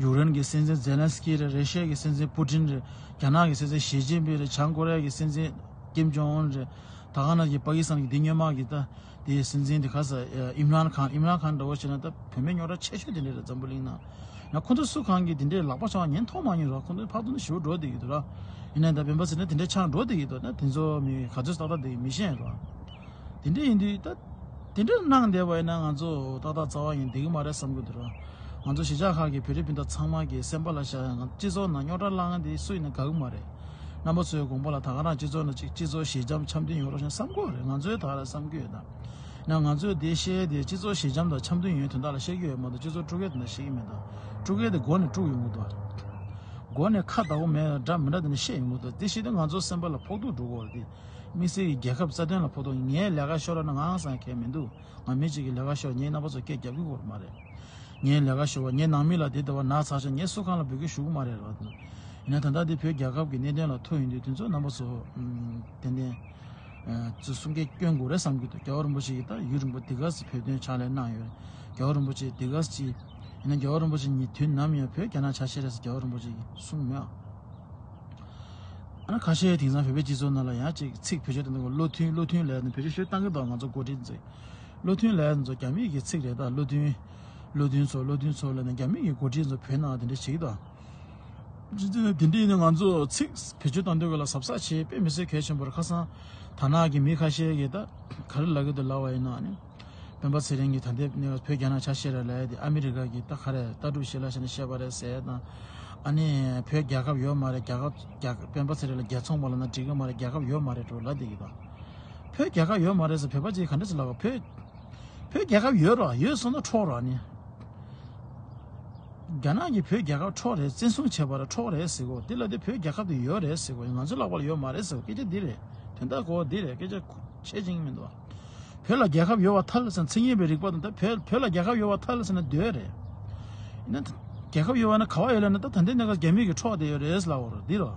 ཡུཀ་རེན་གྱི་སྲིད་འཛིན་ཛེ་ལན་སི་ཀི་རེད། རེ་ཤི་ཡ་གི་སྲིད་འཛིན་པུ་ཏིན་རེད། རྒྱ་ནག་གི་སྲིད་འཛིན་ཞི་ཅིན་ཕིང་རེད། བྱང་ཀོ་རི་ཡ་གི་སྲིད་འཛིན་ཀིམ་ཇོང་ཨུན་རེད། ད་ག་ནང་གི་པ་ཀི་སི་ཐན་གྱི་འདི་སྔོན་མ་གི་ད་དེའི་སྲིད་འཛིན་དེ་ག་ས་ཨིམ་རན་ཁཱན། ཨིམ་རན་ཁཱན་འདྲ་བོ་བྱས་ན་ད་བུད་མེད་རྙོག་དྲ་ཆེ་ཤོས་དེ་འདྲ་རེད་འཛམ་བུ་གླིང་ནང་། ཡང་ཁོ་ཚོ་སུ་གང་གིས་དེ་འདྲའི་ལག་པ་འཆང་བ་ཉན་མཐོང་མ་མྱོང་རོགས། ཁོ་ཚོ་ཕར་ཚུར་ནས་ཞེ་པོ་འགྲོ་བསྡད་ཀྱི་འདུག་ར། ཡིན་ནའི་ད་སྤེན་པ་ཚེ་རིང་དེ་འདྲའི་ཆགས་འགྲོ་བསྡད་ཀྱི་འདུག་ད་དེ་ཚོ་མི་ག་ཚོད་ཏག་ཏག་བསྡད་ཀྱི་མི་ཤེས་རོགས། དེ་འདྲ་ཡིན་དུས་ད། དེ་འདྲ་གནང་བསྡད་པ་ཡིན་ན་ང་ཚོ་ཏག་ཏག་རྩ་བ་ཡིན་བསྡད་ཀྱི་མ་རེད་བསམ་གྱི་འདུག་ར། ང་ཚོ་གཞིས་ཆགས་ཁག་གི་བོད་རིགས་སྤུན་ཟླ་ཚང་མ་གི་སེམས་པ་ལ་བཞག་ཡ། ང་སྤྱི་ཚོགས་ནང་རྙོག་དྲ་བསླངས་དེ་སུ་ཡིན་ན་དགའ་གི་མ་རེད། རྣམ་པ་ཚོའི་དགོངས་པ་ལ་ད་ག་རང་སྤྱི་ཚོགས་ནང་ཅིག་སྤྱི་ཚོགས་ཞི་འཇམ་འཆམ་མཐུན་ཡོང་རོགས་ཞེས་བསམ་གྱི་ཡོད་རེད། ང་ཚོས་ད་ག་རང་བསམ་གྱི་ཡོད་ད། ཡིན་ན་ང་ཚོས་དེ་བཤད་དེ་སྤྱི་ཚོགས་ཞི་འཇམ་དང་འཆམ་མཐུན་ཡོང་དོན་དག་ལ་བཤད་ཀྱི་ཡོད་མ་གཏོགས་སྤྱི་ཚོགས་དཀྲུག་མཁན་དེ་འདྲ་བཤད་ཀྱི་མེད་ད། དཀྲུག་མཁན་དེ་སྒོ་ནས་དཀྲུག་ཡོང་གི་འདུག་སྒོ་ནས་ཁ་བདག་པོ་མེད་འདྲ་མི་འདྲ་དེ་འདྲ་བཤད་ཡོང་གི་འདུག་དེ་བཤད་དུས་ང་ཚོའི་སེམས་པ་ལ་ཕོག་ཐུག་འགྲོ་གི་ཡོད་རེད་དེ། དམིགས་བསལ་གྱི་རྒྱལ་ཁབ་རྩ་དོན་ལ་ཕོག་ཐུག་ངའི་ལས་ཀ་ཤོར་ན་ང་སང་གལ་མི་འདུག་ང་མི་གཅིག་གི་ལས་ཀ་ཤོར་ངས་རྣམ་པ་ཚོ་སྐད་རྒྱབ་ཀྱི་ཡོད་མ་རེད། ངའི་ལས་ཀ་ཤོར་བ་ངའི་ནང་མི་ལ་དེ་ལྟ་བུ་ན་ཚ་ཤོར་ངས་སུ་གང་ལ་འབོད་སྐུལ་ཞུ་གི་མ་རེད་རོགས། ཡིན་ན་ད་ལྟ་འདི་བོད་རྒྱལ་ཁབ་ཀྱི་གནད་དོན་ལ་ཐུག་ཡོང་དུས་དེ་ཚོ་རྣམ་པ་ཚོ་ཏན་ཏན་ཚོ་གསུང་སྐད་སྐྱོན་དགོས་རེད་བསམ་གྱི་འདུག་རྒྱལ་བ་རིན་པོ་ཆེ་ཡིས་ད་ཡུན་རིང་པོ་དེ་ག་ཚོད་བོད་དོན་ཕྱག་ལས་གནང་ཡོད་རེད། རྒྱལ་བ་རིན་པོ་ཆེ་དེ་ག་ཚོད་ཅིག་ཡིན་ན་རྒྱལ་བ་རིན་པོ་ཆེ་ཉིད་དུས་ནམ་ཡང་བོད་རྒྱ་ནག་ཆ་ཤས་རེད་ཟེར་རྒྱལ་བ་རིན་པོ་ཆེ་གིས་གསུངས་མེད་ཨ། ཨ་ན་ཁ་ཤས་དེང་སང་བོད་པའི་སྤྱི་ཚོགས་ནང་ལ་ཡང་ཅིག་ཚིག་བེད་སྤྱོད་གཏོང་དུས་བློ་མཐུན་བློ་མཐུན་ལབ་ནས་བེད་སྤྱོད་ཤོད་བཏང་གི་འདུག་ང་ཚོ་འགོ་ཁྲིད་ཚོས། བློ་མཐུན་ལབ་ཡ་ཚོ་རྒྱ་མི་གི་ཚིག་རེད་ད། བློ་མཐུན། བློ་མཐུན་ཚོ། བློ་མཐུན་ཚོ་ལབ་ནས་རྒྱ་མི་གི་འགོ་ཁྲིད་ཚོ་བོད་ནང་དེ་འདྲ་བྱེད་ཀྱི་འདུག་དེ་འདྲ་ཡིན་ན་ང་ཚོ་ཚིག་བེད་སྤྱོད་གཏོང་དུས་སྐབས་ལ་གཟབ་གཟབ་བྱེད་དཔེ་མི་སྲིད་གལ་ཆེན་པོ་རེད། ཁ་སང་དར་ནག་གི་མི་ཁ་ཤས་ཀྱིས་ད་ག་རེ་ལབ་ཀྱི་འདུག་ལབ་པ་ཡིན་ན་ནི། སྤེན་པ་ཚེ་རིང་གིས་ད་ལྟའི་གནས་བབ་བོད་རྒྱ་ནག་ཆ་ཤས་རེད་ལབ་ཡ་དེ་ཨ་མི་རི་ཀ་གིས་ད་ག་རེ་ལྟ་གྲུབ་བྱེད་ལ་བྱས་ནས་བཤད་པ་རེད་ཟེར་ཡ་དང་། ཨ་ནི་བོད་རྒྱལ་ཁབ་ཡོད་མ་རེད། རྒྱལ་ཁབ་རྒྱལ་སྤེན་པ་ཚེ་རིང་ལ་རྒྱལ་ཚོང་པ་ལབ་ན་འགྲིག་གི་མ་རེད། རྒྱལ་ཁབ་ཡོད་མ་རེད་འགྲོ་ལབ་བསྡད་ཀྱི་འདུག་བོད་རྒྱལ་ཁབ་ཡོད་མ་རེད་ཟེར་བོད་པ་ཅིག་ག་འདྲ་ཞིག་ལབ་ག་བོད་བོད་རྒྱལ་ཁབ་ཡོད་ར། ཡོད་སོང་ན་འཕྲོག་ར་ནི། རྒྱ་ནག་གིས་བོད་རྒྱལ་ཁབ་འཕྲོག་རེད། བཙན་བཟུང་བྱས་པ་ར་འཕྲོག་རེད་ཟེར་གོ། དེ་ལ་དེ་བོད་རྒྱལ་ཁབ་དེ་ཡོད་རེད་ཟེར་གོ། ང་ཚོ་ལག་པ་ལ་ཡོད་མ་རེད་ཟེར་གོ། སྐད་ཆ་འདི་རེད། དོན་དག་གོ་འདི་རེད། སྐད་ཆ་ཆེ་ཅིང་མི་འདུག་བོད་ལ་རྒྱལ་ཁབ་ཡོད་པ་ཐལ་ཟེར་ན་མཚན་ཉིད་པའི་རིག་པ་དང་ད་བོད་བོད་ལ་རྒྱལ་ཁབ་ཡོད་པ་ཐལ་ཟེར་ན་འདོད་རེད། ཡིན་ན་རྒྱལ་ཁབ་ཡོད་པ་ན་ག་བ་ཡོད་ལབ་ན་ད་ད་ལྟའི་གནས་སྐབས་རྒྱ་མི་གིས་འཕྲོག་བསྡད་ཡོད་རེད་ལབ་པ་རེད། འདི་རོ།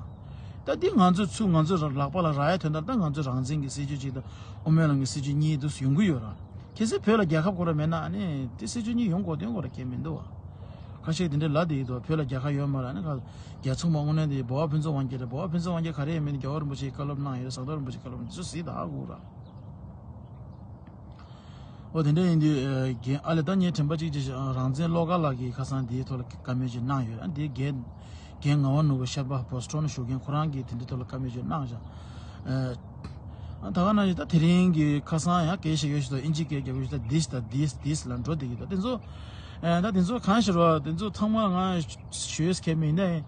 ད་འདི་ང་ཚོས་ཚུར་ང་ཚོའི་ལག་པ་ལ་རག་ཡ་དོན་དག་ད་ང་ཚོའི་རང་བཙན་གྱི་སྲིད་བྱུས་གཅིག་དང་དབུ་མའི་ལམ་གྱི་སྲིད་བྱུས་གཉིས་འདུག་ཡོང་གི་ཡོད་ར། གལ་སྲིད་བོད་ལ་རྒྱལ་ཁབ་ཁོ་ར་མེད་ན་ཨ་ནི་དེ་སྲིད་བྱུས་གཉིས་ཡོང་དགོས་དོན་ཁོ་ར་གལ་མི་འདུག་བ། ཁ་ཤས་དེ་འདྲའི་ལབ་བསྡད་ཡོད་དོ། བོད་ལ་རྒྱལ་ཁབ་ཡོད་མ་རེད། ཨ་ནི་ཁ་རྒྱལ་ཚོང་པ་དངོས་གནས་དེ་འབའ་བ་ཕུན་ཚོགས་དབང་རྒྱལ་རེད། འབའ་བ་ཕུན་ཚོགས་དབང་རྒྱལ་ག་རེ་ཡིན་མིན་རྒྱལ་བ་རིན་པོ་ཆེས་བཀའ་སློབ་གནང་ཡོད། ཟམ་གདོང་རིན་པོ་ཆེས་བཀའ་སློབ་གནང་ཡོད། དེ་ཚོ་གཟིགས་དང་ཧ་གོ་ར། འོ་དེ་འདྲ་ཡིན་དུས་རྒན་ཨ་ལེ་ད་ངའི་དྲན་པ་གཅིག་ཅིག་རང་བཙན་བློ་དགའ་ལགས་ཀྱིས་ཁ་སང་འདིའི་ཐོག་ལ་བཀའ་མོལ་ཅིག་གནང་ཡོད། ཨ་འདི་རྒན་རྒན་ངག་དབང་ནོར་བུ་ཤར་པ་བོ་སི་ཊོན་བཞུགས་མཁན་ཁོ་རང་གིས་དེ་འདྲའི་ཐོག་ལ་བཀའ་མོལ་ཅིག་གནང་བཞག་ཨ་ད་ག་ན་ཡིན་ད་དེ་རིང་གི་ཁ་སང་ཡང་སྐད་ཆ་ཡོད་ཞིག་དང་ཨིན་ཇི་སྐད་རྒྱབ་ཡོད་ཞིག་དང་this་དང་this this་ལ་འགྲོ་བསྡད་ཀྱི་འདུག་དེ་ཚོ་ཨ་ད་དེ་ཚོ་གང་ཞིག་རོ། དེ་ཚོ་ཚང་མ་ང་ཞུ་ཡས་ཁེལ་མིན་ནའི་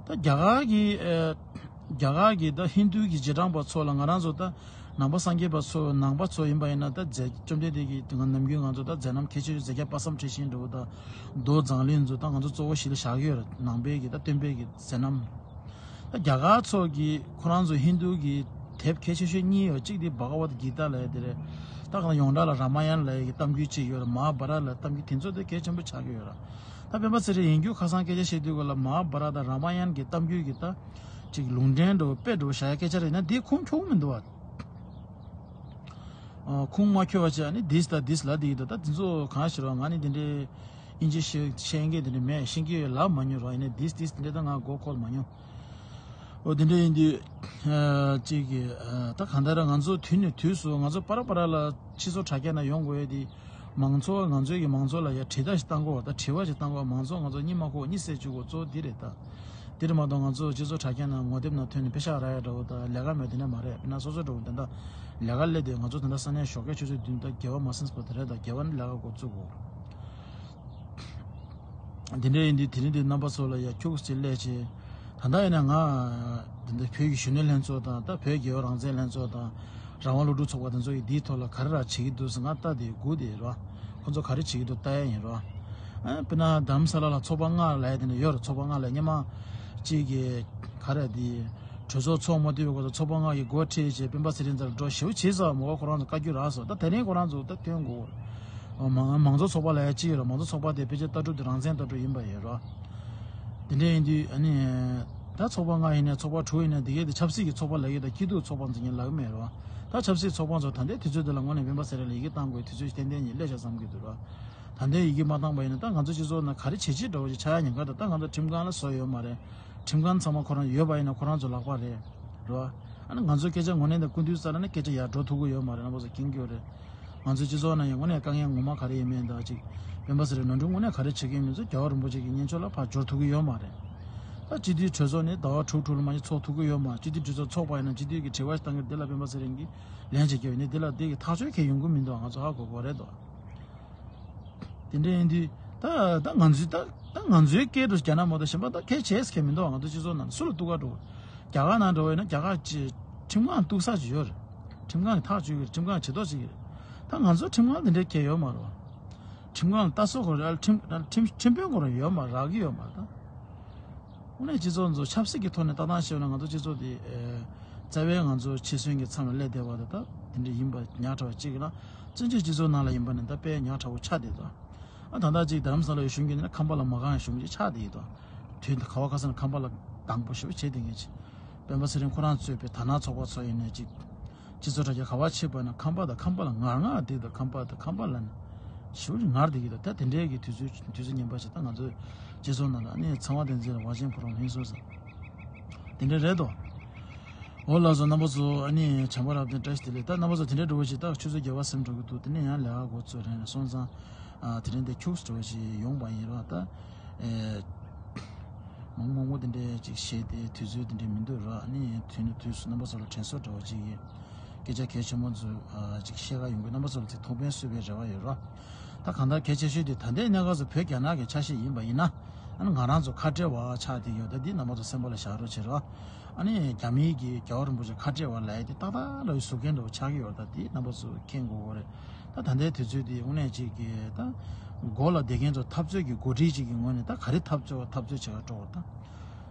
ད་རྒྱ་གར་གྱི་ཨ་རྒྱ་གར་གྱི་ད་ཧིན་རྡུ་གི་རྗེས་འབྲང་པ་ཚོ་ལ་ང་རང་ཚོ་ད་ནང་པ་སངས་རྒྱས་པ་ཚོ་ནང་པ་ཚོ་ཡིན་པ་ཡིན་ན་ད་མཛད་བཅོམ་ལྡན་འདས་ཀྱིས་ང་ནམ་རྒྱུན་ང་ཚོ་ད་མཛད་རྣམ་གལ་ཆེ་ཤོས་མཛད་བརྒྱ་དཔག་བསམ་འཁྲི་ཤིང་འདྲ་བོ་ད་མདོ་མཛངས་བླུན་ཚོ་ད་ང་ཚོ་གཙོ་བོ་གཞི་ལ་བཞག་གི་ཡོད་རེད། ནང་པའི་གི་ད་སྟོན་པའི་གི་མཛད་རྣམ། ད་རྒྱ་གར་ཚོ་གི་ཁོ་རང་ཚོ་ཧིན་རྡུ་གི་དེབ་གལ་ཆེ་ཤོས་གཉིས་ཡོད། གཅིག་དེ་བྷ་ག་ཝད་གི་ཏཱ་ལབ་ཡ་དེ་རེད། ད་གང་ཡོངས་གྲགས་ལ་ར་མ་ཡན་ལབ་ཡ་གི་གཏམ་རྒྱུད་གཅིག་ཡོད་རེད། མ་ཧཱ་བྷ་ར་ལ་གཏམ་རྒྱུད་དེ་ཚོ་དེ་གལ་ཆེན་པོ་ཆགས་ཀྱི་ཡོད་རེད། ད་སྤེན་པ་ཚེ་རིང་ཡིན་རྒྱུ་ཁ་སང་སྐད་ཆ་བཤད་དུས་སྐོར་ལ་མ་ཧཱ་བྷ་ར་དང་ར་མ་ཡན་གྱི་གཏམ་རྒྱུད་ཀྱི་ད་ཅིག་ལུང་འདྲེན་འགྲོ་དཔེ་འགྲོ་བྱ་ཡ་སྐད་ཆ་རེད་ན་འདི་ཁུངས་འཁྱོལ་མི་འདུག་བ། ཁུངས་མ་འཁྱོལ་བ་བྱས་ནི་this་དང་this་ལབ་བསྡད་ཀྱི་འདུག་ད་འདི་ཚོ་གང་ཞིག་རེད་བ། ང་ནི་འདི་འདྲའི་ཨིན་ཇི་ཤེས་ཤེས་མཁན་དེ་འདྲ་མེད། ཤེས་ཀྱི་ཡོད་ལབ་མ་མྱོང་རེད་བ། ཡིན་ནའི་this this དེ་འདྲ་ད་ང་མགོ་འཁོར་མ་མྱོང་། འོ་དེ་འདྲ་ཡིན་དུས་ཨ་གཅིག་གི་ཨ་ད་གང་ལྟར་ང་ཚོ་དུས་ནས་དུས་སུ་ང་ཚོ་པ་ར་པ་ར་ལ་སྤྱི་ཚོགས་དྲ་རྒྱ་ནང་ཡོང་དགོས་ཡ་དེ། མང་ཚོགས་ང་ཚོའི་གི་མང་ཚོགས་ལ་ཡ་དྲི་ལྟ་ཞིག་བཏང་དགོས་བ། ད་དྲི་བ་ཞིག་བཏང་དགོས་བ། མང་ཚོགས་ང་ཚོ་གཉིད་མ་ཁུག་གཉིད་སད་བཅུག་དགོས་གཙོ་བོ་འདི་རེད་ད། དེ་རེད་མ་གཏོགས་ང་ཚོ་སྤྱི་ཚོགས་དྲ་རྒྱ་ནང་ངོ་དེབ་ནང་ཐོན་ནས་པེ་ཤག་རག་ཡ་འདྲ་བོ་ད་ལས་ཀ་མེད་དེ་འདྲ་མ་རེད། དཔེར་ན་སོ་སོ་འདྲ་བོ་ད་ལྟ་ལས་ཀ་སླེབས་དུས་ང་ཚོ་ད་ལྟ་ས་གནས་ཞོགས་ཀས་ཆུ་ཚོད་བདུན་ད་དགེ་བ་མ་ཟིན་པ་དེ་རེད། ད་དགེ་བ་ནི་ལས་ཀ་འགོ་བཙུགས་དགོས། དེ་འདྲ་ཡིན་དུས་དེ་རིང་འདི་རྣམ་པ་ཚོ་ལ་ཡ་ཁྱུག་ཙམ་སླེབས་བྱས། ད་ལྟ་ཡིན་ན་ང་འདི་འདྲ་བོད་ཀྱི་གཞོན་ནུ་ལྷན་ཚོགས་དང་ད་བོད་རྒྱལ་ཡོངས་རང་བཙན་ལྷན་ཚོགས་དང་རང་དབང་སློབ་ཕྲུག་ཚོགས་པ་དེ་ཚོ་ཡིས་འདིའི་ཐོག་ལ་ག་རེ་ར་བྱེད་ཀྱི་འདུག་ཟེར་ང་ལྟ་དེ་སྒུག་དེ་ར། ཁོ་ཚོ་ག་རེ་བྱེད་ཀྱི་འདུག་ལྟ་ཡ་ཡིན་ར། ཨ་དཔེར་ན་རྡ་རམ་ས་ལ་ལ་ཚོགས་པ་ལྔ་ལབ་ཡ་དེ་འདྲ་ཡོད་ར། ཚོགས་པ་ལྔ་ལབ་སྔོན་མ་གཅིག་གི་ག་རེ་དེ་གྲོས་ཚོགས་ཚོགས་མ་ཐུབ་པའི་སྐོར་ཚོགས་པ་ལྔ་ཡི་འགོ་ཁྲིད་བྱས་སྤེན་པ་ཚེ་རིང་ཚར་འགྲོ་ཞེ་པོ་བྱས་ཙང་མོ་ཁོ་རང་ཚོ་བཀའ་བཀྱོན་རག་སོང་། ད་དེ་རིང་ཁོ་རང་ཚོ་ད་ཐོན་དགོས། མང་མང་གཙོ་ཚོགས་པ་ལབ་ཡ་གཅིག་ཡོད་ར། མང་གཙོ་ཚོགས་པ་དེ་ཕལ་ཆེར་ལྟ་གྲུབ་དེ་རང་བཙན་ལྟ་གྲུབ་ཡིན་པ་ཡིན་ར། དེ་འདྲ་ཡིན་དུས་ཨ་ནི་ད་ཚོགས་པ་ལྔ་ཡིན་ནའི་ཚོགས་པ་དྲུག་ཡིན་ནའི་དེ་གའི་དེ་ཆབ་སྲིད་ཀྱི་ཚོགས་པ་ལབ་ཀྱི་ད་སྐྱིད་སྡུག་ཚོགས་པ་འཛིན་མཁན་ལབ་ཀྱི་མེད་ར། ད་ཆབ་སྲིད་ཚོགས་པ་ཚོ་ད་ལྟའི་དུས་ཚོད་འདི་ལ་དངོས་གནས་སྤེན་པ་ཚེ་རིང་ལ་ཡི་གེ་བཏང་དགོས་དུས་ཚོད་ཏན་ཏན་ཡིན་སླེབས་བཞག་བསམ་གྱི་འདུག་ར། ད་ལྟའི་ཡི་གེ་མ་བཏང་པ་ཡིན་ན་ད་ང་ཚོ་སྤྱི་ཚོགས་ནང་ག་རེ་བྱེད་ཆེད་འདྲ་བོ་ཞིག་ཆགས་ཡ་ཉེན་ཁ་འདུག་ད་ང་ཚོ་ཁྲིམས་ཁང་ལ་བཟོ་ཡོད་མ་རེད། ཁྲིམས་ཁང་ཚང་མ་ཁོ་རང་ཡོད་པ་ཡིན་ན་ཁོ་རང་ཚོ་ལག་པ་རེད། རེད་བ། ཨ་ནི་ང་ཚོའི་སྐད་ཆ་ངོ་ནས་ད་སྐུ་མདུན་རྩ་ལ་ནི་སྐད་ཆ་ཡར་འགྲོ་ཐུབ་ཀྱི་ཡོད་མ་རེད། རྣམ་པ་ཚོ་མཁྱེན་གྱི་ཡོད་རེད། ང་ཚོའི་སྤྱི་ཚོགས་ནང་ཡང་དངོས་གནས་དཀའ་ངལ་ངོ་མ་ག་རེ་ཡིན་མིན་དང་ཅིག་སྤེན་པ་ཚེ་རིང་ནོར་འཁྲུལ་དངོས་གནས་ག་རེ་བྱེད་ཀྱི་ཡིན་མིན་ཚོ་རྒྱལ་བ་རིན་པོ་ཆེ་གི་སྙན་ཆོས་ལ་ཕར་འབྱོར་ཐུབ་ཀྱི་ཡོད་མ་རེད། ད་སྤྱི་འཐུས་གྲོས་ཚོགས་ནི་ཟླ་བ་དྲུག་དྲུག་ལ་མ་གཞི་ཚོགས་ཐུབ་ཀྱི་ཡོད་མ་རེད། སྤྱི་འཐུས་གྲོས་ཚོགས་ཚོགས་པ་ཡིན་ན་སྤྱི་འཐུས་ཀྱི་དྲི་བ་ཞིག་བཏང་གི་འདི་ལ་སྤེན་པ་ཚེ་རིང་གིས་ལན་ཞིག་བརྒྱབ་ཡོད་ནི་འདི་ལ་འདི་གི་ཐག་གཅོད་གལ་ཡོང་གི་མི་འདུག་ང་ཚོ་ཧ་གོ་གོ་རེད་དོ། དེ་འདྲ་ཡིན་དུས་ད་ད་ང་ཚོའི་ད་ད་ང་ཚོའི་སྐད་དུ་རྒྱ་ནག་མ་གཏོགས་གཞན་པ་ད་གལ་ཆེ་ས་གལ་མི་འདུག་ང་ཚོ་སྤྱི་ཚོགས་ནང་སུ་ལ་གཏུག་ག་འགྲོ། རྒྱ་གར་ནང་འགྲོ་བས་ན་རྒྱ་གར་གྱི་ཁྲིམས་ཁང་གཏུག་ས་ཅིག་ཡོད་རེད། ཁྲིམས་ཁང་གི་ཐག་གཅོད་ཀྱི་རེད། ཁྲིམས་ཁང་བྱེད་ཐོག་བྱེད་ཀྱི་རེད། ད་ང་ཚོ་ཁྲིམས་ཁང་དེ་འདྲའི་གལ་ཡོད་མ་རེད་བ། ཁྲིམས་ཁང་ལ་ལྟ་ཚོད་ཁོ་རེ་ཁྲིམས་ཁྲིམས་ཁྲིམས་དཔོན་ཁོ་རང་ཡོད་མ་རག་གི་ཡོད་མ་རེད་ད། དངོས་གནས་སྤྱི་ཚོགས་ཚོ་ཆབ་སྲིད་ཀྱི་ཐོག་ནས་ལྟ་སྟངས་བཤད་ན་ང་ཚོ་སྤྱི་ཚོགས་དེ་ཨེ་རྩ་བའི་ང་ཚོ་འཆི་གསོན་གྱི་མཚམས་ལ་སླེབས་བསྡད་པ་དང་ད་དེ་འདྲ་ཡིན་པ་ཉག་ཕྲ་བ་གཅིག་ཡིན་ན་བཙན་བྱོལ་སྤྱི་ཚོགས་ནང་ལ་ཡིན་པ་ནི་ད་དཔེ་ཉག་ཕྲ་བོ་ཆགས་བསྡད་དོ། ཨ་ད་ལྟ་གཅིག་རྡ་རམ་ས་ལའི་གཞུང་གི་ནི་ཁམས་པ་ལ་མ་དགའ་བའི་གཞུང་གཅིག་ཆགས་བསྡད་ཡོད་དོ། དུས་འདི་ག་བ་ག་ས་ན་ཁམས་པ་ལ་སྡང་པོ་ཞེ་པོ་བྱེད་བསྡད་མཁན་ཅིག་སྤེན་པ་ཚེ་རིང་ཁོ་རང་གཙོས་པའི་དར་ནག་ཚོགས་པ་ཚོ་ཡིན་ནའི་གཅིག་སྤྱི་ཚོགས་དྲ་རྒྱ་ག་བ་ཕྱིན་པ་ན་ཁམས་པ་དང་ཁམས་པ་ལ་ངར་ངར་བསྡད་དང་ཁམས་པ་དང་ཁམས་པ་ལ་ནི་ཞེ་པོ་ཅིག་ངར་བསྡད་ཀྱི་འདུག་ད་དེ་འདྲའི་གི་དུས་ཚོད་དུས་ཚོད་ངན་པ་ཞིག་ད་ང་ཚོའི་སྤྱི་ཚོགས་ནང་ལ་ནི་ཚངས་པ་བསྟན་འཛིན་ལ་དབང་ཆེན་ཕོ་བྲང་ལྷུན་སོང་ཟེར་དེ་འདྲ་རེད་དོ། འོ་ལགས་སོ། རྣམ་པ་ཚོ་ཨ་ནི་བྱམས་པ་རབ་བརྟན་བཀྲ་ཤིས་བདེ་ལེགས། ད་རྣམ་པ་ཚོ་དེ་འདྲའི་འགྲོ་བ་ཞིག་ད་ཆུ་ཚོད་བརྒྱད་པ་ཟིན་འགྲོ་གི་འདུག་དེ་ནས་ཡང་ལས་ཀ་འགོ་ཚུགས་རན་རེད་སོང་ཙང་། ཨ་དེ་རིང་འདི་ཁྱུགས་འགྲོ་བ་ཞིག་ཡོང་པ་ཡིན་རོགས། ད་ཨེ་མང་མང་པོ་དེ་འདྲའི་ཅིག་བཤད་དེ་དུས་ཚོད་དེ་འདྲའི་མི་འདུག་རོགས། ཨ་ནི་དུས་ནས་དུས་སུ་རྣམ་པ་ཚོ་ལ་དྲན་གསོ་འདྲ་བོ་ཅིག་ཡིན། སྐད་ཆ་གལ་ཆེན་པོ་ཚོ་ཨ་ཅིག་བཤད་ག་ཡོང་གི། རྣམ་པ་ཚོ་ལ་ཅིག་ཐུགས་ཕན་གསོས་པའི་རེ་བ་ཡོད་རོགས། ད་གང་ལྟར་གལ་ཆེ་ཤོས་དེ་ད་ལྟའི་གནས་སྐབས་སུ་བོད་རྒྱ་ནག་གི་ཆ་ཤས་ཡིན་པ་ཡིན་ན། ཨ་ནི་ང་རང་ཚོ་ཁ་བྲལ་བ་ཆགས་བསྡད་ཡོད། ད་འདི་རྣམ་པ་ཚོ་སེམས་པ་ལ་བཞག་རོགས་བྱེད་རོགས། ཨ་ནི་རྒྱ་མིའི་གི་རྒྱལ་བ་རིན་པོ་ཆེ་ཁ་བྲལ་བ་ལབ་ཡ་དེ་ཏག་ཏག་ལ་ཡི་ཟུར་མཁན་འདྲ་བོ་ཆགས་ཀྱི་ཡོད་རེད། ད་འདི་རྣམ་པ་ཚོ་མཁྱེན་དགོས་ཀྱི་རེད། ད་ད་ལྟའི་དུས་ཚོད་འདི་དངོས་གནས་ཅིག་གི་ད་མགོ་ལ་བསྡད་མཁན་ཚོ་འཐབ་རྩོད་ཀྱི་འགོ་ཁྲིད་ཅིག་གི་ངོས་ནས་ད་ག་རེ་འཐབ་རྩོད་འཐབ་རྩོད་བྱེད་ག་འགྲོ་བ། ད་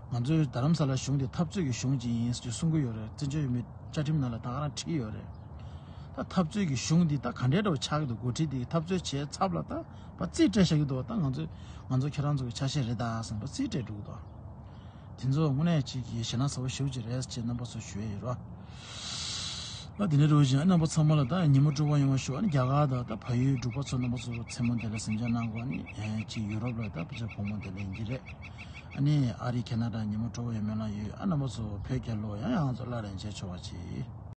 ང་ཚོའི་རྡ་རམ་ས་ལ་གཞུང་དེ་འཐབ་རྩོད་ཀྱི་གཞུང་ཅིག་ཡིན་ཅེས་གསུང་གི་ཡོད་རེད། བཙན་བྱོལ་བོད་མིའི་བཅའ་ཁྲིམས་ནང་ལ་ད་ག་རང་བྲིས་ཡོད་རེད། ད་འཐབ་རྩོད་ཀྱི་གཞུང་འདི་ད་ག་འདྲའི་འདྲ་བོ་ཆགས་ཀྱི་འདུག་འགོ་ཁྲིད་འདི་འཐབ་རྩོད་བྱས་ཚབ་ལ་ད་པ་རྩིས་སྤྲད་བཞག་གི་འདུག་ད་ང་ཚོས་ང་ཚོ་ཁྱེད་རང་ཚོ་གི་ཆ་ཤས་རེད་ད་བསམ་པ་རྩིས་སྤྲད་འགྲོ་གི་འདུག་དེ་ཚོ་དངོས་གནས་ཅིག་གི་ཞེད་སྣང་ཚ་བོ་ཞེ་པོ་ཅིག་རེད་ཅེས་རྣམ་པ་ཚོ་ཞུ་ཡས་ཡོད་རོགས། ད་དེ་ནས་རོགས་བཞིན་རྣམ་པ་ཚང་མ་ལ་ད་ཉིན་མོ་སྤྲོ་པོ་ཡོང་བ་ཞུ། ཨ་ནི་རྒྱ་གར་དང་ད་བལ་ཡུལ་འབྲུག་པ་ཚོ་རྣམ་པ་ཚོ་མཚན་མོ་བདེ་ལེགས་གཟིམ་འཇག་གནང་དགོས། ཨ་ནི་ཅིག་ཡུ་རོབ་ལ་ད་ཕལ་ཆེར་དགོང་མོ་བདེ་ལེགས་ཡིན་གྱི་རེད། ཨ་ནི་ཨ་རི་ཁེ་ན་ཌ་ཉིན་མོ་སྤྲོ་པོ་ཡོད་སྨོན་ལམ་ཡོད། ཨ་རྣམ་པ་ཚོ་བོད་རྒྱལ་ལོ་ཡང་ཡང་ཚོ་སླར་ཡང་མཇལ་ཆོག་པ་བྱེད།